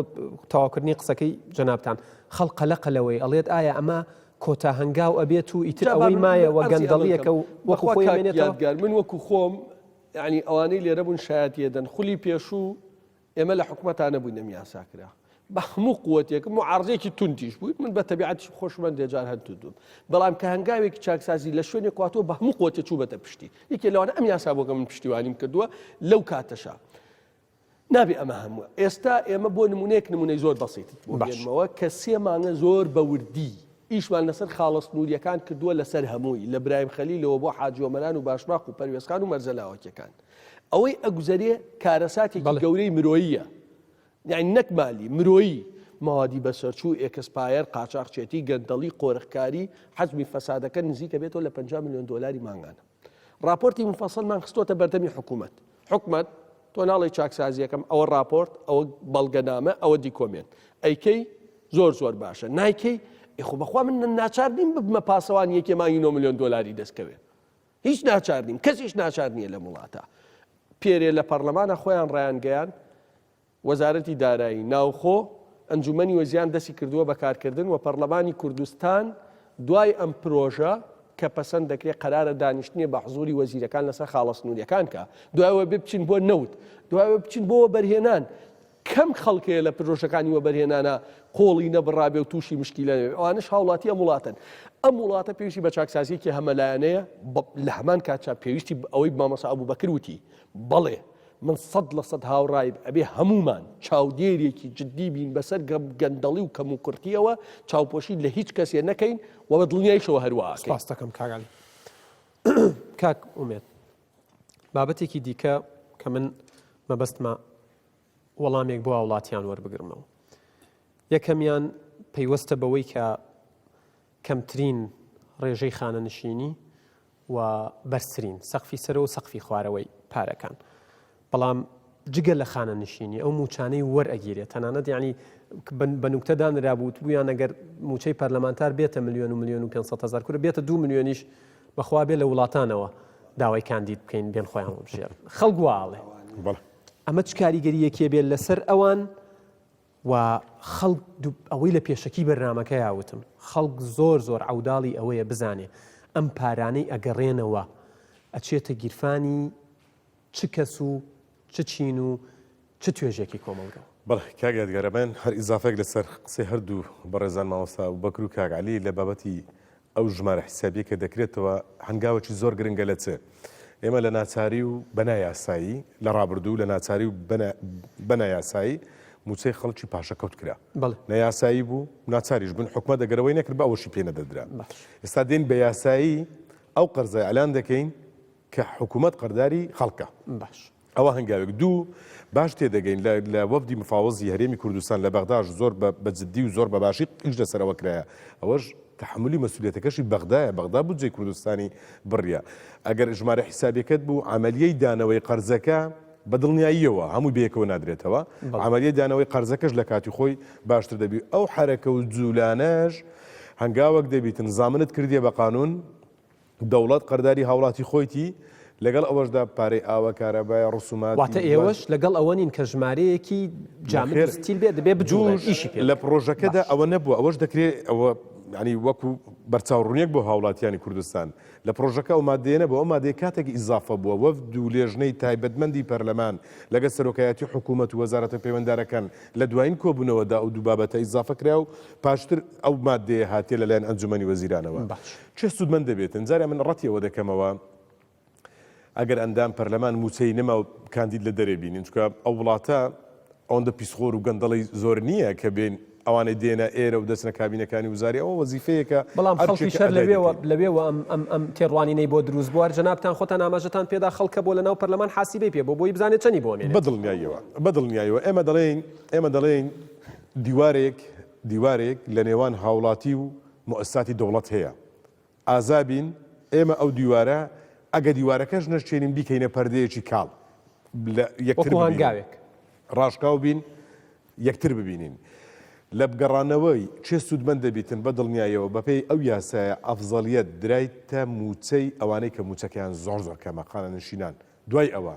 تەواوکردنی قسەکەی جەنابتان خەڵک قەلەقە لەوەی ئەڵێت ئایا ئەمە کۆتا هەنگاو ئەبێت و ئیتر ئەوەی مایەوە گەندەڵیەکە و وەکو خۆی
یادگار من وەکو خۆم یانی ئەوانەی لێرە بوون شایەتی ئەدەن خولی پێشوو ئێمە لە حکومەتا نەبووین ئەم یاسا کرا بە هەموو قوتێکم معارزێکی توندیش بووی من بە تەبیعەتی خۆشمەند دێجار هەر توندم بەڵام کە هەنگاوێکی چاکسازی لە شوێنێک واتەوە بە هەموو قوتێ چوو بەتە پشتی یەکێ لەوانە ئەم یاسا بۆ کە من پشتیوانیم کردووە لەو کاتەشا نابێ ئەمە هەموو ئێستا ئێمە بۆ نمونەیەک نمونەی زۆر بەسیتت بۆ بێنمەوە کە سێ مانگە زۆر بە وردی ئیشمان لەسەر خاڵە سنووریەکان کردووە لەسەر هەمووی لە برایم خەلیلەوە بۆ حاجیۆمەران و باشماخ و پەروێزخان و مەرزە لاوەکیەکان ئەوەی ئەگوزەرێ کارەساتێکی گەورەی مرۆییە یعنی نەک مالی مرۆیی مەوادی بەسەرچوو expire قاچاخچێتی گەندەڵی قۆرخکاری حەجمی فەسادەکە نزیکە بێتەوە لە 50 میلیۆن دۆلاری مانگانە ڕاپۆرتی مفەسەلمان خستۆتە بەردەمی حکوومەت حکومەت تۆ ناڵێی چاکسازیەکەم ئەوە ڕاپۆرت ئەوە بەڵگەنامە ئەوە دیکۆمێنت ئەیکەی زۆر زۆر باشە نایکەی ئیخۆ بەخوا من ناچار نیم ببمە پاسەوان یەکێ مانگی 9 میلیۆن دۆلاری دەستکەوێت هیچ ناچار نیم کەسیش ناچار نییە لەم وڵاتە پێرێ لە پەرلەمانە خۆیان ڕایانگەیان وەزارەتی دارایی، ناوخۆ، ئەنجومەنی وەزیران دەستی کردووە بە کارکردن و پەڕلەمانی کوردستان دوای ئەم پرۆژە کە پەسەند دەکرێ قەرارە دانیشتنێ بە حزوری وەزیرەکان لەسەر خاڵە سنووریەکان کا دوای ئەوە بێ بچین بۆ نەوت دوای ئەوە بچین بۆ وەبەرهێنان کەم خەڵک هەیە لە پرۆژەکانی وەبەرهێنانە قۆڵی نەبڕابێ و تووشی مشکیلە نەبێ ئەوانەش هاوڵاتی ئەم وڵاتەن ئەم وڵاتە پێویستی بە چاکسازیەکی هەمەلایەنەیە لە هەمان کاتشا پێویستی ئەوەی مامۆستا ئەبوبەکر وتی بەڵێ من 100% هاوڕایم ئەبێ هەموومان چاودێرێکی جدی بین بەسەر گەندەڵی و کەموکورتیەوە چاوپۆشی لە هیچ کەسێ نەکەین و بە دڵنیایشەوە هەروا ئەکەین.
سپاست دەکەم کاک عەلی. کاک ئومێد بابەتێکی دیکە کە من مەبەستمە وەڵامێک بۆ هاوڵاتیان وەربگرمەوە یەکەمیان پەیوەستە بەوەی کە کەمترین ڕێژەی خانەنشینی و بەرزترین سەقفی سەرەوە و سەقفی خوارەوەی پارەکان بەڵام جگە لە خانەنشینی ئەو موچانەی وەرئەگیرێت تەنانەت یعنی بە نوکتە دانرابوو وتبوویان ئەگەر موچەی پەرلەمانتار بێتە ملیۆن و ملیۆن و 500 هەزار کورە بێتە دو ملیۆنیش بەخوا بێ لە وڵاتانەوە داوای کاندید بکەین بێن خۆیان هەڵبژێرن خەڵک واڵێ ئەمە چ کاریگەریەکێ بێت لەسەر ئەوان و خەڵک ئەوەی لە پێشەکی بەرنامەکەیا وتم خەڵک زۆر زۆر عەوداڵی ئەوەیە بزانێ ئەم پارانەی ئەگەڕێنەوە ئەچێتە گیرفانی چ کەس و چ چین و چ توێژێکی کۆمەڵگەوە.
بەڵێ کاک یادگار ئەمن هەر ئیزافەیەک لەسەر قسەی هەردوو بەڕێزان مامۆستا ئەبوبەکر و کاک عەلی لە بابەتی ئەو ژمارە حیسابیە کە دەکرێتەوە هەنگاوێکی زۆر گرنگە لە چ؟ ئێمە لە ناچاری و بە نایاسایی لە ڕابردوو لە ناچاری و بە نایاسایی مووچەی خەڵکی پاشەکەوت کرا. نە یاسایی بوو ناچاریش بوون حکومەت ئەگەر ئەوەی نەکرد بە ئەوەشی پێ نەدەدرا. ئێستا دێین بە یاسایی ئەو قەرزە ئیعلان دەکەین کە حکومەت قەرداری خەڵکە.
باش.
ئەوە هەنگاوێک. دوو، باش تێدەگەین لە لە وەفدی مفاوەزی هەرێمی کوردستان لە بەغداش زۆر بە بە جدی و زۆر بە باشی ئیش لەسەر ئەوە کرایە. ئەوەش تەحەمولی مەسولیەتەکەشی بەغدایە، بەغدا بودجەی کوردستانی بڕیە. ئەگەر ژمارە حیسابیەکەت بوو، عەمەلیەی دانەوەی قەرزەکە بە دڵنیاییەوە هەمووی بەیەکەوە نادرێتەوە. عەمەلیەی دانەوەی قەرزەکەش لە کاتی خۆی باشتر دەبی. ئەو حەرەکە و جولانەش هەنگاوەک دەبیتن زامنت کردیە بە قانون، دەوڵەت قەرداری هاوڵاتی خۆیتی. لەگەڵ ئەوەشدا پارەی ئاوە، کارەبایە، ڕسوماتی.
واتە ئێوەش لەگەڵ ئەوە نین کە ژمارەیەکی جامد و ستیل بێت دەبێ بجوڵێت، ئیشی پێ
لە پڕۆژەکەدا ئەوە نەبووە، ئەوەش دەکرێ ئەوە یانی وەکو بەرچاوڕوونیەک بۆ هاوڵاتیانی کوردستان. لە پڕۆژەکە ئەو مادەیە نەبووە، ئەو مادەیە کاتێک ئیزافە بووە وەفد و لێژنەی تایبەتمەندی پەرلەمان لەگەڵ سەرۆکایەتی حکوومەت و وەزارەتە پەیوەندارەکان لە دوایین کۆبوونەوەدا ئەو دوو بابەتە ئیزافە کرا و پاشتر ئەو مادەیە هاتیە لەلایەن ئەنجومەنی وەزیرانەوە. کێ سوودمەند دەبێتن؟ جارێ من ڕەتی ئەوە دەکەمەوە ئەگەر ئەندام پەرلەمان مووچەی نەما و کاندید لە دەرێ بینین، چونکە ئەو وڵاتە ئەوەندە پیسخۆر و گەندەڵی زۆر نییە کە بێن ئەوانەی دێنە ئێرە و دەچنە کابینەکانی وزاری ئەوە وەزیفەیەکە
بەڵام خەڵکیش هەر لەوێوە لەوێوە ئەم ئەم ئەم تێڕوانینەی بۆ دروست بوو هەر جەنابتان خۆتان ئاماژەتان پێدا خەڵکە بۆ لەناو پەرلەمان حاسیبەی پێ بۆ بۆی بزانێت چەنی بۆ ئەمێنێت.
بەدڵنیاییەوە بەدڵنیاییەوە ئێمە دەڵێین ئێمە دەڵێین دیوارێک دیوارێک لە نێوان هاوڵاتی و موئەسساتی دەوڵەت هەیە ئازا بین ئێمە ئەو دیوارە ئەگە دیوارەکەش نەشکێنین بیکەینە پەردەیەکی کاڵ لە یەکتر
وەکو هەنگاوێک.
ڕاشکاو بین یەکتر ببینین لە بگەڕانەوەی کێ سوودمەند دەبیتن بە دڵنیایەوە بەپێی ئەو یاسایە ئەفزەڵیەت درایتە مووچەی ئەوانەی کە مووچەکەیان زۆر زۆر کەمە خانەنشینان دوای ئەوە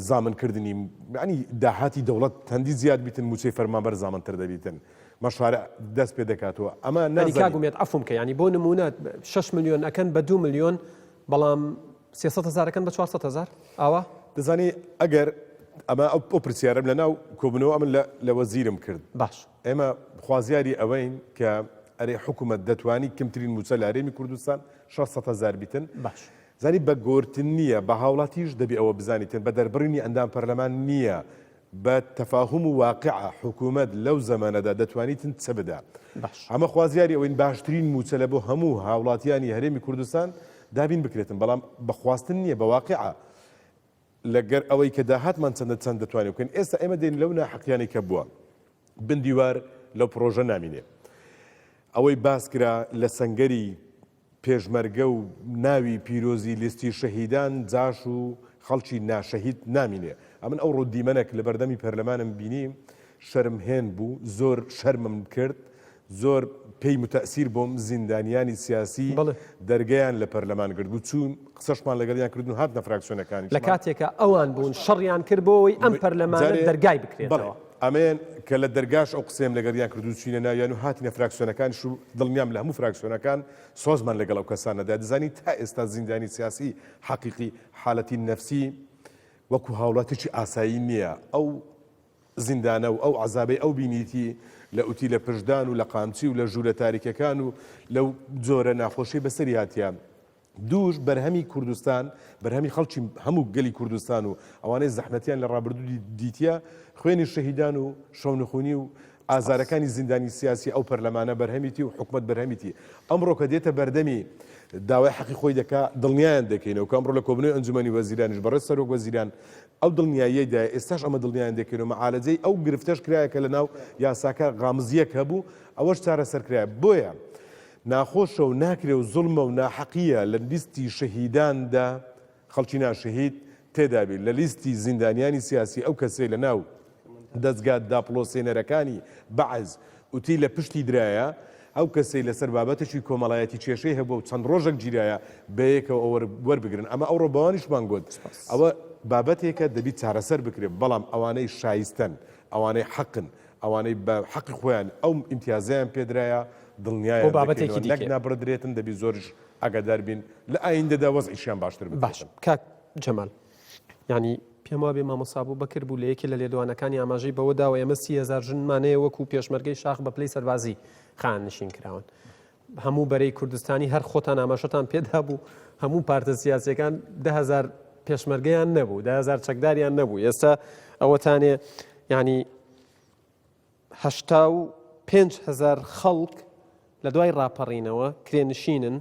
زامن کردنی یانی داهاتی دەوڵەت هەندی زیاد بیتن مووچەی فەرمانبەر زامنتر دەبیتن مەشارع دەست پێ دەکاتەوە ئەمە
یانی کاک ئومێد عەفوم کە یانی بۆ نموونە 6 ملیۆن ئەکەن بە 2 ملیۆن بەڵام 300 هەزار ئەکەن بە 400 هەزار ئاوا؟
دەزانی ئەگەر ئەمە ئەو پرسیارەم لە ناو کۆبوونەوە ئەمن لە وەزیرم کرد
باش
ئێمە خوازیاری ئەوەین کە ئەرێ حکوومەت دەتوانی کەمترین مووچە لە هەرێمی کوردستان 600 هەزار بیتن
باش
زانی بە گۆرتن نییە، بە هاوڵاتیش دەبێ ئەوە بزانیتن، بە دەربڕینی ئەندام پەرلەمان نییە، بە تەفاهوم و واقیعە حکوومەت لەو زەمەنەدا دەتوانیتن چ بدا.
باش.
ئەمە خوازیاری ئەوەین باشترین مووچە لە بۆ هەموو هاوڵاتیانی هەرێمی کوردستان دابین بکرێتن، بەڵام بە خواستن نییە، بە واقیعە. لەگەر ئەوەی کە داهاتمان چەندە چەند دەتوانین بکەین، ئێستا ئێمە دێین لەو ناحەقیانەی کە بووە بن دیوار لەو پڕۆژە نامینێ. ئەوەی باس کرا لە سەنگەری پێشمەرگە و ناوی پیرۆزی لیستی شەهیدان جاش و خەڵکی ناشەهید نامینێ. ئەمن ئەوڕۆ دیمەنەک لە بەردەمی پەرلەمانم بینی شەرم هێن بوو، زۆر شەرمم کرد، زۆر پێی متەئسیر بووم، زیندانیانی سیاسی دەرگەیان لە پەرلەمان گرت بوو، چوون قسەشمان لەگەڵیان کردن و هاتنە فراکسیۆنەکانیشمان.
لە کاتێکا ئەوان بوون شەڕیان کرد بۆ ئەوەی ئەم پەرلەمانە دەرگای بکرێتەوە.
ئەمەیان کە لە دەرگاش ئەو قسەیەم لەگەڵیان کرد و چوینە ناویان و هاتینە فراکسیۆنەکانیش و دڵنیام لە هەموو فراکسیۆنەکان سۆزمان لەگەڵ ئەو کەسانەدا دەزانی تا ئێستا زیندانی سیاسی حەقیقی حالەتی نەفسی وەکو هاوڵاتیی ئاسایی نییە ئەو زیندانە و ئەو عەزابەی ئەو بینیتی لە ئوتیلە پشتدان و لە قامچی و لە ژوورە تاریکەکان و لەو جۆرە ناخۆشی بەسەری هاتیە دووش بەرهەمی کوردستان، بەرهەمی خەڵکی هەموو گەلی کوردستان و ئەوانەی زەحمەتیان لە ڕابردوو دیتیە، خوێنی شەهیدان و شەونخونی و ئازارەکانی زیندانی سیاسی ئەو پەرلەمانە بەرهەمیتی و حکومەت بەرهەمیتی. ئەمڕۆ کە دێتە بەردەمی داوای حەقی خۆی دەکا، دڵنیایان دەکەینەوە کە ئەمڕۆ لە کۆبوونەوەی ئەنجومەنی وەزیرانیش بەڕێز سەرۆک وەزیران ئەو دڵنیاییەی دایە، ئێستاش ئەمە دڵنیایان دەکەینەوە، مەعالەجەی ئەو گرفتەش کرایە کە لەناو یاساکە غامزییەک هەبوو، ئەوەش چارەسەر کرایە. بۆیە ناخۆشە و ناکرێ و زوڵمە و ناحەقییە لە لیستی شەهیداندا خەڵکی ناشەهید تێدا بی، لە لیستی زیندانیانی سیاسی ئەو کەسەی لە ناو دەزگا داپڵۆسێنەرەکانی بەعس ئوتی لە پشتی درایە، ئەو کەسەی لەسەر بابەتێکی کۆمەڵایەتی کێشەی هەبووە و چەند ڕۆژێک گیرایە بەیەکەوە ئەوە وەربگرن. ئەمە ئەوڕۆ بەوانیشمان گوت ئەوە بابەتێکە دەبی چارەسەر بکرێ، بەڵام ئەوانەی شایستەن، ئەوانەی حەقن، ئەوانەی بە حەقی خۆیان ئەو ئیمتیازەیان پێدرایە
دڵنیایان بۆ بابەتێکی
دەکەینەوە نەک
دیکەیە.
نابڕدرێتن دەبی زۆریش ئاگادار بین لە ئایندەدا وەزعیشیان باشتر
باش
بکرێتن.
کاک جەمال یانی پێم وابێ مامۆستا ئەبوبەکر بوو لە یەکێ لە لێدوانەکانی ئاماژەی بەوە داوە ئێمە 30هزار ژنمان هەیە وەکو پێشمەرگەی شاخ بە پلەی سەربازی خانەنشین کراون هەموو بەرەی کوردستانی هەر خۆتان ئاماژەتان پێدا بوو هەموو پارتە سیاسیەکان دههزار پێشمەرگەیان نەبوو دههزار چەکداریان نەبوو ئێستا ئەوەتانێ ینی 85 هزار خەڵک لە دوای ڕاپەڕینەوە کرێنشینن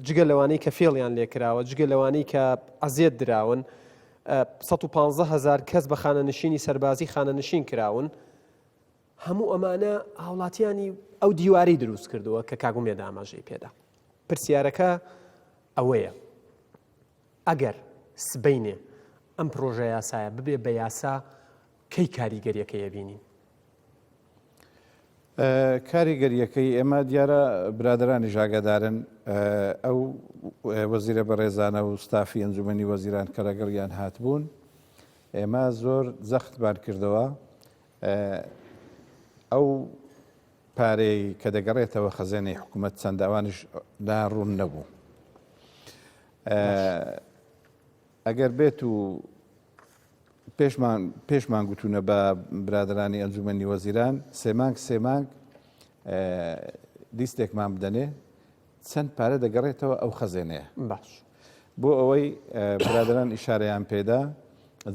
جگە لەوانەی کە فێڵیان لێکراوە جگە لەوانەی کە عەزێت دراون 115 هزار کەس بە خانەنشینی سەربازی خانەنشین کراون هەموو ئەمانە هاوڵاتیانی ئەو دیوارەی دروست کردووە کە کاک ئومێد ئاماژەی پێدا. پرسیارەکە ئەوەیە ئەگەر سبەینێ ئەم پرۆژە یاسایە ببێ بە یاسا کەی کاریگەریەکەی ئەبینین؟
کاریگەرییەکەی ئێمە دیارە برادەرانیش ئاگادارن ئەو وەزیرە بەڕێزانە و ستافی ئەنجومەنی وەزیران کە لەگەڵیان هاتبوون ئێمە زۆر جەختمان کردەوە ئەو پارەی کە دەگەڕێتەوە خەزێنەی حکوومەت چەندە ئەوانیش ڕوون نەبوو ئەگەر بێت و پێشمان پێشمان گوتوونە بە برادەرانی ئەنجومەنی وەزیران سێ مانگ سێ مانگ لیستێکمان بدەنێ چەند پارە دەگەڕێتەوە ئەو خەزێنەیە
باش
بۆ ئەوەی برادەران ئیشارەیان پێدا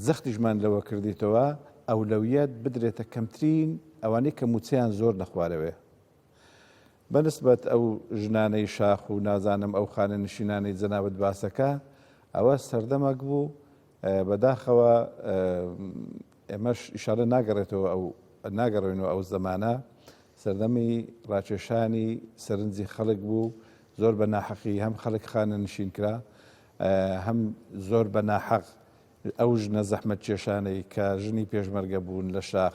جەختیشمان لەوە کردیتەوە ئەولەویەت بدرێتە کەمترین ئەوانەی کە موچەیان زۆر لە خوارەوەیە بەنسبەت ئەو ژنانەی شاخ و نازانم ئەو خانەنشینانەی جەنابت باسەکە ئەوە سەردەمەک بوو بەداخەوە ئێمەش ئیشارە ناگەڕێتەوە ئەو ناگەڕێنەوە ئەو زەمانە سەردەمی ڕاکێشانی سەرنجی خەڵک بوو زۆر بە ناحەقی هەم خەڵک خانە نشین کرا هەم زۆر بە ناحەق ئەو ژنە زەحمەت کێشانەی کە ژنی پێشمەرگە بوون لە شاخ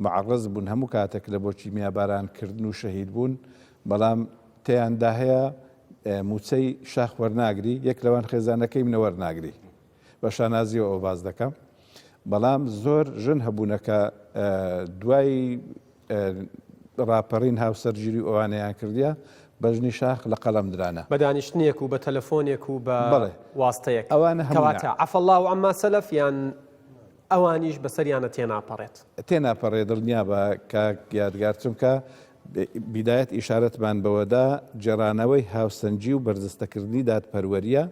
معڕز بوون هەموو کاتێک لە بۆ کیمیاباران کردن و شەهید بوون بەڵام تێیاندا هەیە مووچەی شاخ وەرناگری یەک لەوان خێزانەکەی منە وەرناگری بە شانازیەوە ئەو باس دەکەم بەڵام زۆر ژن هەبوونەکە دوای ڕاپەڕین هاوسەرگیری و ئەوانەیان کردیە، بەژنی شاخ لە قەڵەم درانە.
بە دانیشتنێک و بە تەلەفۆنێک و بە
بەڵێ.
واستەیەک.
ئەوانە هەموو نا.
کەواتە عفا اللە عما سلف یان ئەوانیش بەسەریانە تێناپەڕێت؟
تێناپەڕێ دڵنیابە کاک یادگار چونکە بیدایەت ئیشارەتمان بەوەدا گێڕانەوەی هاوسەنگی و بەرجەستەکردنی دادپەروەریە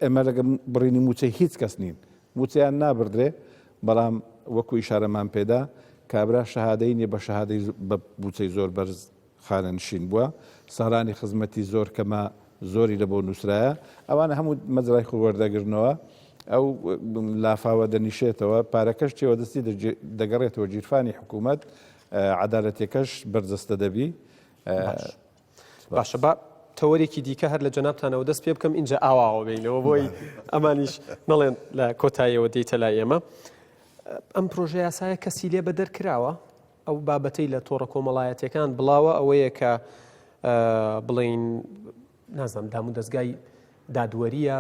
ئێمە لەگە بڕینی مووچەی هیچ کەس نین مووچەیان نابردرێ بەڵام وەکو ئیشارەمان پێدا کابرا شەهادەی نیە بە شەهادەی بە مووچەی زۆر بەرز خانەنشین بووە ساڵانی خزمەتی زۆر کەمە زۆری لە بۆ نووسرایە ئەوانە هەموو مەجرای خۆ وەردەگرنەوە ئەو لافاوە دەنیشێتەوە پارەکەش تێوە دەستی دەگەڕێتەوە گیرفانی حکوومەت عەدالەتەکەش بەرجەستە دەبی
باشە با تەوەرێکی دیکە هەر لە جەنابتانەوە دەست پێ بکەم ئینجا ئاواوە بینەوە بۆی ئەمانیش نەڵێن لە کۆتاییەوە دێتە لای ئێمە ئەم پرۆژە یاسایە کەسی لێ بەدەر کراوە ئەو بابەتەی لە تۆڕە کۆمەڵایەتەکان بڵاوە ئەوەیە کە بڵین نازانم دام و دەستگای دادوەریە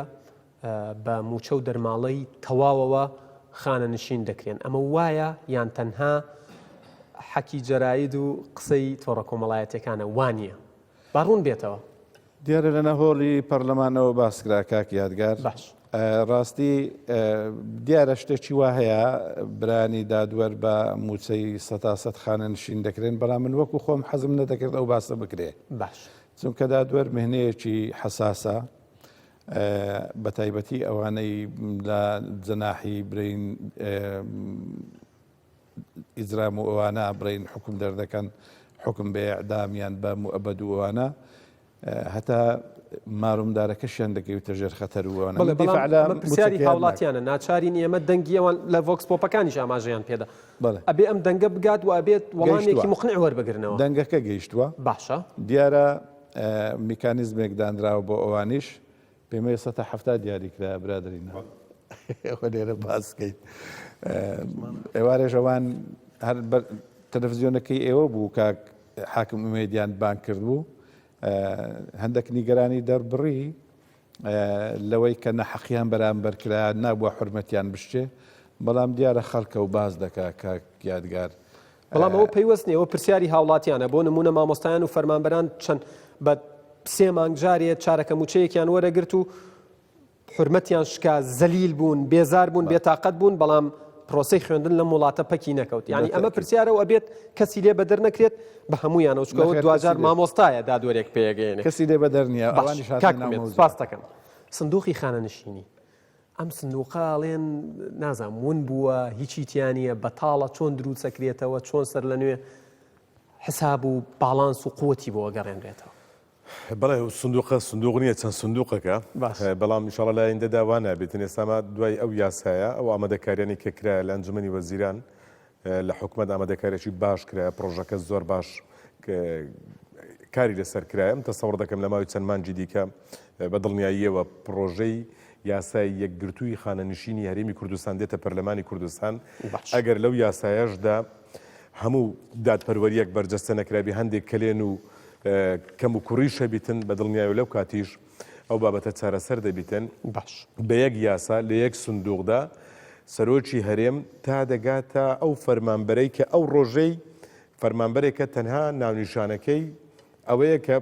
بە مووچە و دەرماڵەی تەواوەوە خانەنشین دەکرێن، ئەمە وایە یان تەنها حەکی جەراید و قسەی تۆڕە کۆمەڵایەتیەکانە؟ وانیە؟ با ڕوون بێتەوە.
دیارە لە نەهۆڵی پەرلەمانەوە باس کرا کاک یادگار.
باش.
ڕاستی دیارە شتێکی وا هەیە برانی دادوەر بە مووچەی سەتا سەت خانەنشین دەکرێن بەڵام من وەکو خۆم حەزم نەدەکرد ئەو باسە بکرێ.
باش.
چونکە دادوەر مهنەیەکی حەساسە بەتایبەتی ئەوانەی لە جەناحی برین ئیجرام و ئەوانە برین حکوم دەردەکەن حکم بە ئەعدامیان بە موئەبەد و ئەوانە هەتا مارمدارەکەشیان دەکەوتە ژێر خەتەر و ئەوانە
پرسیاری هاوڵاتیانە ناچارین ئێمە دەنگی ئەوان لە ڤۆکس پۆپەکانیش ئاماژەیان پێدا ئەبێ ئەم دەنگە بگات و ئەبێت وەڵامێکی مقنع وەربگرنەوە
دەنگەکە گەیشتووە
باشە
دیارە میکانیزمێک دانراوە بۆ ئەوانیش پێمەیە سەتا 70 دیاری کرایە برادەرینە ئەوە لێرە باس کەین ئێوارێش ئەوان هەر تەلەڤزیۆنەکەی ئێوە بوو کاک حاکم ئومێدیان بانگ کرد بوو هەندێک نیگەرانی دەربڕی لەوەی کە نەحەقیان بەرامبەر کرا نابووە حرمەتیان بشتێ بەڵام دیارە خەڵکە و باز دەکا کاک یادگار
بەڵام ئەوە پەیوەست نیە ئەوە پرسیاری هاوڵاتیانە بۆ نمونە مامۆستایان و فەرمانبەران چەند بە سێ مانگ جارێ چارەکە موچەیەکیان وەرەگرت و حرمەتیان شکا زەلیل بوون بێزار بوون بێتاقەت بوون بەڵام پرۆسەی خوێندن لەم وڵاتە پەکی نەکەوت یعنی ئەمە پرسیارە و ئەبێت کەسی لێ بەدەر نەکرێت بە هەمویانەوە چکەوە دواجار مامۆستایە دادوەرێک پێگەێنێ
کەسی لێ بەدەر نییە ئەوانیش
سپاس دەکەم سندوقی خانەنشینی ئەم سندوقە ئەڵێن نازانم ون بووە هیچی تیا نییە بەتاڵە چۆن دروستەکرێتەوە چۆن سەر لە نوێ حساب و باڵانس و قوتی بۆ گەڕێنرێتەوە.
بەڵێ ئەو سندوقە سندوق نییە چەند سندوقەکە بەڵام ئیشاڵە لە ئایندەدا وا نابێتن ئێستاما دوای ئەو یاسایە ئەو ئامادەکاریانی کە کرایە لە ئەنجومەنی وەزیران لە حکومەت ئامادەکاریی باش کرایە پڕۆژەکە زۆر باش کاری لەسەر کرایە من تەسەوڕ دەکەم لە ماوەی چەند مانگی دیکە بە دڵنیاییەوە پڕۆژەی یاسای یەکگرتووی خانەنشینی هەرێمی کوردستان دێتە پەرلەمانی کوردستان ئەگەر لەو یاسایەشدا. هەموو دادپەروەرییەک بەرجەستە نەکرابی هەندێک کەلێن و کەم و کوڕیش هەبیتن بە دڵنیایەوە لەو کاتیش ئەو بابەتە چارەسەر دەبیتن
باش.
بە یەک یاسا لە یەک سندوقدا سەرۆکی هەرێم تا دەگاتە ئەو فەرمانبەرەی کە ئەو ڕۆژەی فەرمانبەرێکە تەنها ناونیشانەکەی ئەوەیە کە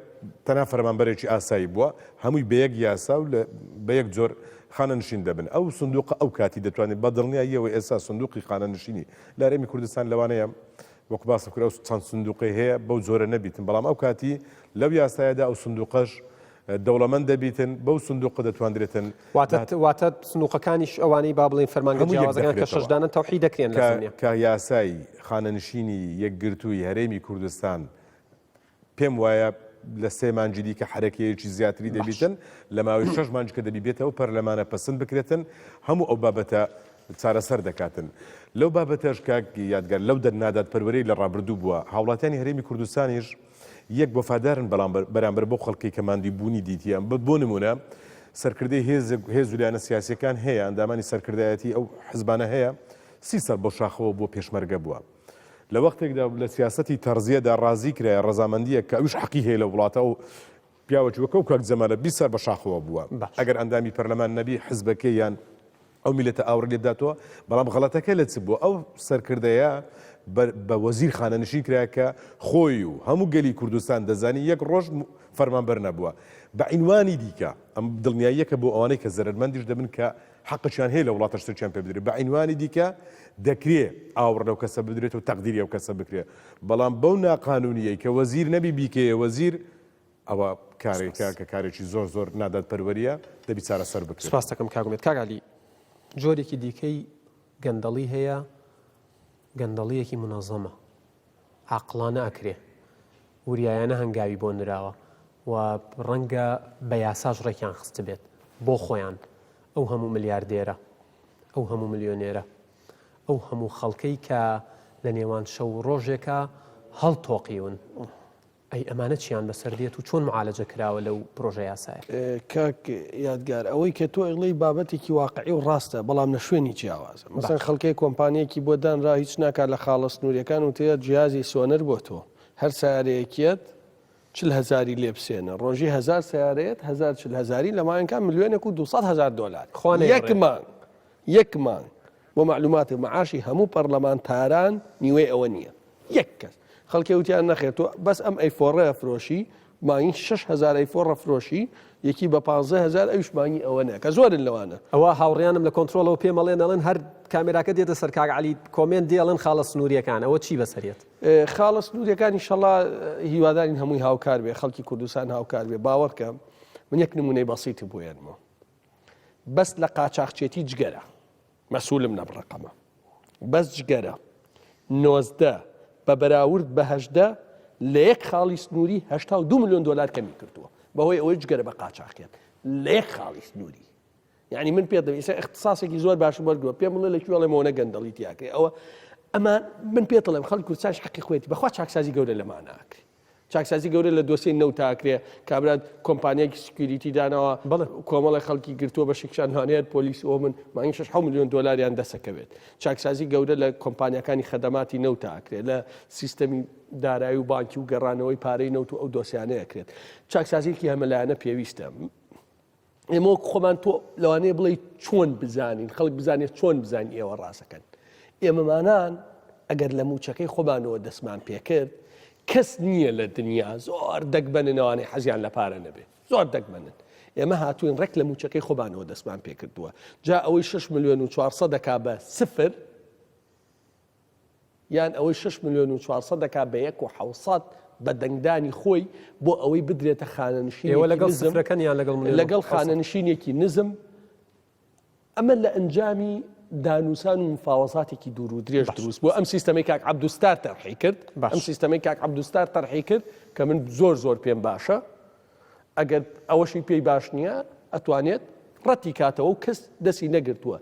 تەنها فەرمانبەرێکی ئاسایی بووە، هەمووی بە یەک یاسا و بە یەک جۆر خانەنشین دەبن. ئەو سندوقە ئەو کاتی دەتوانێت بە دڵنیاییەوە ئێستا سندوقی خانەنشینی لە هەرێمی کوردستان لەوانەیە وەکو باسم کرد ئەو چەند سندوقەی هەیە بەو جۆرە نەبیتن، بەڵام ئەو کاتی لەو یاسایەدا ئەو سندوقەش دەوڵەمەند دەبیتن، بەو سندوقە دەتواندرێتن
واتە واتە سندوقەکانیش ئەوانەی با بڵێین فەرمانگە
هەموو یەک
جیاوازەکان کە شەش
دەخرێتەوە.
دانەن تەوحید دەکرێن لە
کە
زمنیان.
کە یاسای خانەنشینی یەکگرتووی هەرێمی کوردستان پێم وایە لە سێ مانگی دیکە حەرەکەیەکی زیاتری دەبیتن لە ماوەی شەش مانگ کە دەبی بێتەوە پەرلەمانە پەسند بکرێتن هەموو ئەو بابەتە چارەسەر دەکاتن لەو بابەتەش کاک یادگار لەو دەر نادادپەروەری لە ڕابردوو بووە هاوڵاتیانی هەرێمی کوردستانیش یەک وەفادارن بەڵام بەرامبەر بۆ خەڵکی کە ماندووی بوونی دیتیە بۆ نمونە سەرکردەی هێز هێز و لایەنە سیاسیەکان هەیە ئەندامانی سەرکردایەتی ئەو حزبانە هەیە سی سەر بۆ شاخەوە بۆ پێشمەرگە بووە لە وەختێکدا لە سیاسەتی تەڕزیەدا ڕازی کرایە ڕەزامەندییەک کە ئەویش حەقی هەیە لە وڵاتە و پیاوەکی وەک ئەو کاک جەمالە 20 سال بە شاخەوە بووە ئەگەر ئەندامی پەرلەمان نەبی حزبەکەی یان ئەو میلەتە ئاوڕی لێ بداتەوە بەڵام غەڵەتەکە لە چ بووە ئەو سەرکردەیە بە وەزیر خانەنشین کرا کە خۆی و هەموو گەلی کوردستان دەزانی یەک ڕۆژ فەرمانبەر نەبووە بە عینوانی دیکە ئەم دڵنیاییەکە بۆ ئەوانەی کە زەرەرمەندیش دەبن کە حەقشیان هەیە لە وڵاتە شتێکیان پێ بدرێت بە عینوانی دیکە دەکرێ ئاوڕ لەو کەسە بدرێت و تەقدیری ئەو کەسە بکرێ بەڵام بەو ناقانونیەی کە وەزیر نەبی بیکەیە وەزیر ئەوە کارێکە کە کارێکی زۆر زۆر نادادپەروەریە دەبی چارەسەر بکرێت.
سوپاست دەکەم کاک ئومێد. کاک عەلی جۆرێکی دیکەی گەندەڵی هەیە گەندەڵیەکی مونەزەمە عاقڵانە ئەکرێ وریایانە هەنگاوی بۆ نراوە و ڕەنگە بە یاساش ڕێکیان خستبێت بۆ خۆیان ئەو هەموو ملیاردێرە ئەو هەموو ملیۆنێرە ئەو هەموو خەڵکەی کە لە نێوان شەو و ڕۆژێکا هەڵتۆقیون ئەی ئەمانە چیان بەسەر دێت و چۆن معالەجە کراوە لەو پرۆژە یاسایە؟
کاک یادگار ئەوەی کە تۆ ئەڵێی بابەتێکی واقعی و ڕاستە بەڵام لە شوێنی جیاوازە مەسەن خەڵکێک کۆمپانیەکی بۆ دانرا هیچ ناکات لە خاڵە سنووریەکان و تێ جیازی سۆنەر بۆ تۆ هەر سیارەیەکیت چل هەزاری لێ بسێنە ڕۆژی هەزار سیارەیەت هەزار چل هەزاری لە مانگا ملیۆنێک و 200 هەزار دۆلار یەک مانگ یەک مانگ بۆ مەعلوماتێ مەعاشی هەموو پەڕلەمانتاران نیوەی ئەوە نییە یەک کەس خەڵکێ وتیان نەخێر تۆ بەس ئەم ئەی فۆڕە فرۆشی مانگی 6هزار ئەی فۆڕە فرۆشی یەکی بە 15هزار ئەوش مانگی ئەوە نە کە زۆرن لەوانە.
ئەوە هاوڕیانم لە کۆنترۆڵەوە پێم ئەڵێن ئەڵێن هەر کامێراکە دێتە سەر کاک عەلی comment دێ ئەڵێن خاڵە سنووریەکان ئەوە چی بەسەر یەت؟
خاڵە سنووریەکان ئیشەڵا هیوادارین هەمووی هاوکار بێ خەڵکی کوردستان هاوکار بێ باوەڕکە من یەک نمونەی بەسیتی بۆ یەنمەوە بەس لە قاچاخچێتی جگەرە مەسولم لەم ڕەقەمە بەس جگەرە 19 بە بەراورد بە هەژدە لە یەک خاڵی سنووری 82 میلیۆن دلار کەمی کردووە بەهۆی ئەوەی جگەرە بە قاچاخێت لە یەک خاڵی سنووری یعنی من پێ دەم ئیسا اختصاصێکی زۆر باشم وەرگوە پێم بڵێ لە کوێ مۆنە گەندەڵی تیاکرێ ئەوە ئەمان من پێ دەڵێم خەڵک کوردستانش حەقی خۆیەتی بەخوا چاکسازی گەورە لەمانە ئەکرێ چاکسازی گەورە لە دۆسیەی نەوتا ئەکرێ، کابرا کۆمپانیایەکی security داناوە، کۆمەڵێک خەڵکی گرتووە، بەشێکیان لەوانەیە هەر پۆلیس و من مانگی شەش حەوت ملیۆن دۆلاریان دەسەکەوێت. چاکسازی گەورە لە کۆمپانیاکانی خەدەماتی نەوتا ئەکرێ، لە سیستەمی دارایی و بانکی و گەڕانەوەی پارەی نەوت و ئەو دۆسیانەیە ئەکرێت. چاکسازیەکی هەمەلایەنە پێویستە. ئێمە وەک خۆمان تۆ لەوانەیە بڵێ چۆن بزانین خەڵک بزانێت چۆن بزانین ئێوە ڕاستەکەن ئێمەمانان ئەگەر لە موچەکەی خۆمانەوە دەستمان پێکرد کەس نییە لە دنیا زۆر دەگبەننەوانەی حەزیان لە پارە نەبێ زۆر دەگمەنن ئێمە هاتوین ڕێک لە موچەکەی خۆمانەوە دەستمان پێکردووە جا ئەوەی 6 میلیۆن و 400 دەکا بە سفر یان ئەوەی شەش ملیۆن و 400 دەکا بە یەک و حەوسەد بە دەنگدانی خۆی بۆ ئەوەی بدرێتە
ئێوە لەگەڵ
خانەنشینێکی نزم
سفرەکەن یان لەگەڵ ملیۆن و
لەگەڵ
حەوسەد؟
خانەنشینێکی نزم ئەمە لە ئەنجامی دانوسان و مفاوەزاتێکی دوور و درێژ دروست بووە ئەم سیستەمەی کاک عەبدولستار تەرحی کرد
باش.
ئەم سیستەمەی کاک عەبدولستار تەرحی کرد کە من زۆر زۆر پێم باشە ئەگەر ئەوەشی پێی باش نییە ئەتوانێت ڕەتی کاتەوە و کەس دەستی نەگرتووە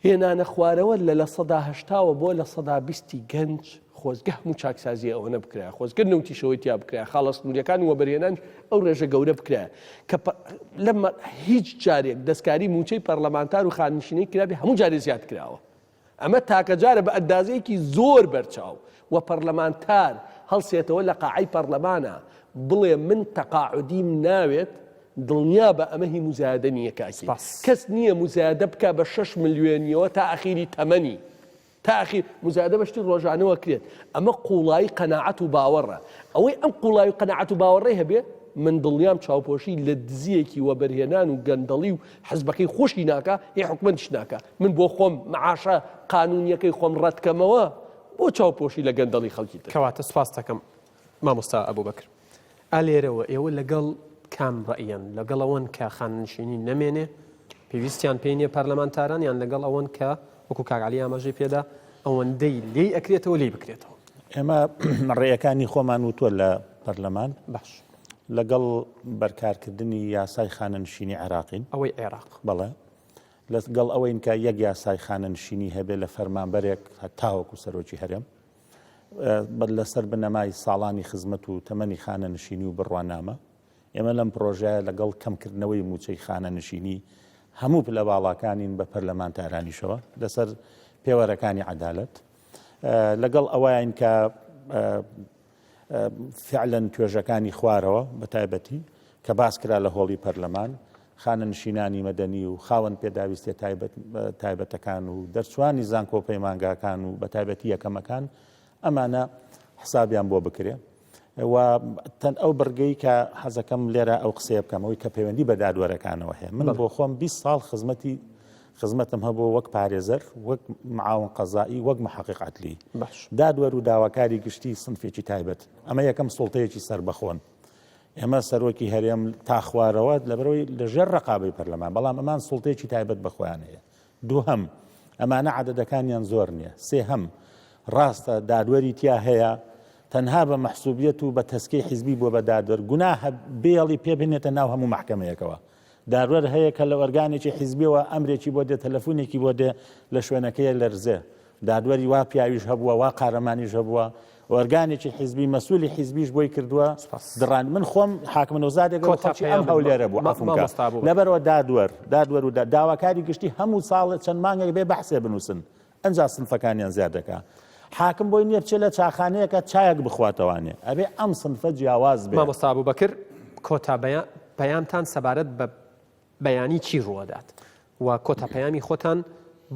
هێنانە خوارەوە لە لە سەدا هەشتاوە بۆ 20% ی گەنج، خۆزگە هەموو چاکسازیی ئەوەنە بکرایە، خۆزگە نەوتیش ئەوەی تیا بکرایە، خاڵە سنوورییەکان و وەبەرهێنانیش ئەو ڕێژە گەورە بکرایە کە لەم هیچ جارێک دەستکاری مووچەی پەرلەمانتار و خانەنشینەی کرابێ هەموو جارێ زیاد کراوە. ئەمە تاکە جارە بە ئەندازەیەکی زۆر بەرچاو و پەرلەمانتار هەڵسێتەوە لە قاعەی پەرلەمانا بڵێ من تەقاعودیم ناوێت، دڵنیابە ئەمە هی موزایەدە نییە کاکی. کەس نییە موزایەدە بکا بە شەش ملیۆنیەوە تا ئەخیری تەمەنی. تا ئەخیر، موزایەدە بە شتی ڕۆژانەوە کرێت. ئەمە قووڵایی قەناعەت و باوەڕە. ئەوەی ئەم قووڵایی و قەناعەت و باوەڕەی هەبێ، من دڵنیام چاوپۆشی لە دزییەکی وەبەرهێنان و گەندەڵی و حزبەکەی خۆشی ناکا، هی حکومەتیش ناکا. من بۆ خۆم مەعاشە قانوونییەکەی خۆم ڕەت کەمەوە، بۆ چاوپۆشی لە گەندەڵی خەڵکی تر؟
کەواتە سوپاست دەکەم مامۆستا ئەبوبەکر. ئا لێرەوە ئێوە لەگەڵ کام ڕەئیەن؟ لەگەڵ ئەوەن کە خانەنشینی نەمێنێ، پێویستیان پێی نییە پەرلەمانتاران، یان لەگەڵ ئەوەن کە وەکو کاک عەلی ئاماژەی پێدا ئەوەندەی لێی ئەکرێتەوە لێی بکرێتەوە؟
ئێمە ڕێیەکانی خۆمان وتووە لە پەرلەمان.
باش.
لەگەڵ بەرکارکردنی یاسای خانەنشینی عێراقین.
ئەوەی عێراق.
بەڵێ. لەگەڵ ئەوەین کە یەک یاسای خانەنشینی هەبێ لە فەرمانبەرێک هەتاوەکو سەرۆکی هەرێم. لەسەر بنەمای ساڵانی خزمەت و تەمەنی خانەنشینی و بڕوانامە، ئێمە لەم پڕۆژەیە لەگەڵ کەمکردنەوەی مووچەی خانەنشینی هەموو پلە باڵاکانین بە پەرلەمانتارانیشەوە لەسەر پێوەرەکانی عەدالەت لەگەڵ ئەوەین کە فعلەن توێژەکانی خوارەوە بە تایبەتی کە باس کرا لە هۆڵی پەرلەمان، خانەنشینانی مەدەنی و خاوەن پێداویستیە تایبەتەکان و دەرچوانی زانکۆ و پەیمانگاکان و بە تایبەتی یەکەمەکان ئەمانە حسابیان بۆ بکرێ و تەن ئەو بڕگەی کە حەزەکەم لێرە ئەو قسەیە بکەم ئەوەی کە پەیوەندی بە دادوەرەکانەوە هەیە من بۆ خۆم 20 ساڵ خزمەتی خزمەتم هەبوو وەک پارێزەر وەک معاون قەزایی وەک محقق عدلی
باش
دادوەر و داواکاری گشتی سنفێکی تایبەت ئەمە یەکەم سوڵتەیەکی سەربەخۆن ئێمە سەرۆکی هەرێم تا خوارەوە لەبەرەوەی لەژێر ڕقابەی پەرلەمان بەڵام ئەمان سوڵتەیەکی تایبەت بە خۆیان هەیە دووهەم ئەمانە عەدەدەکانیان زۆر نییە سێهەم ڕاستە دادوەری تیا هەیە تەنها بە مەحسوبیەت و بە تەسکەی حیزبی بووە بە دادوەر گوناهە بێڵی پێ بنێتە ناو هەموو مەحکەمەیەکەوە دادوەر هەیە کە لە ئۆرگانێکی حیزبیەوە ئەمرێکی بۆ دێ تەلەفونێکی بۆ دێ لە شوێنەکەیە لەرزێ دادوەری وا پیاویش هەبووە وا قارەمانیش هەبووە ئۆرگانێکی حیزبی مەسولی حیزبیش بۆی کردووە دڕان من خۆم حاکم نەوزادێک خەڵکی ئەم هەولێرە بوو عەفوم کە لەبەرەوە دادوەر دادوەر و داواکاری گشتی هەموو ساڵێ چەند مانگێک بێ بەحسێ بنووسن ئەنجا سنفەکانیان زیاد دەکا حاکم بۆی نییە بچێ لە چاخانەیەکە چایەک بخواتەوانێ ئەبێ ئەم سنفە جیاواز بێ.
مامۆستا ئەبوبەکر کۆتا پەیامتان سەبارەت بە بەیانی چی ڕووەدات و کۆتا پەیامی خۆتان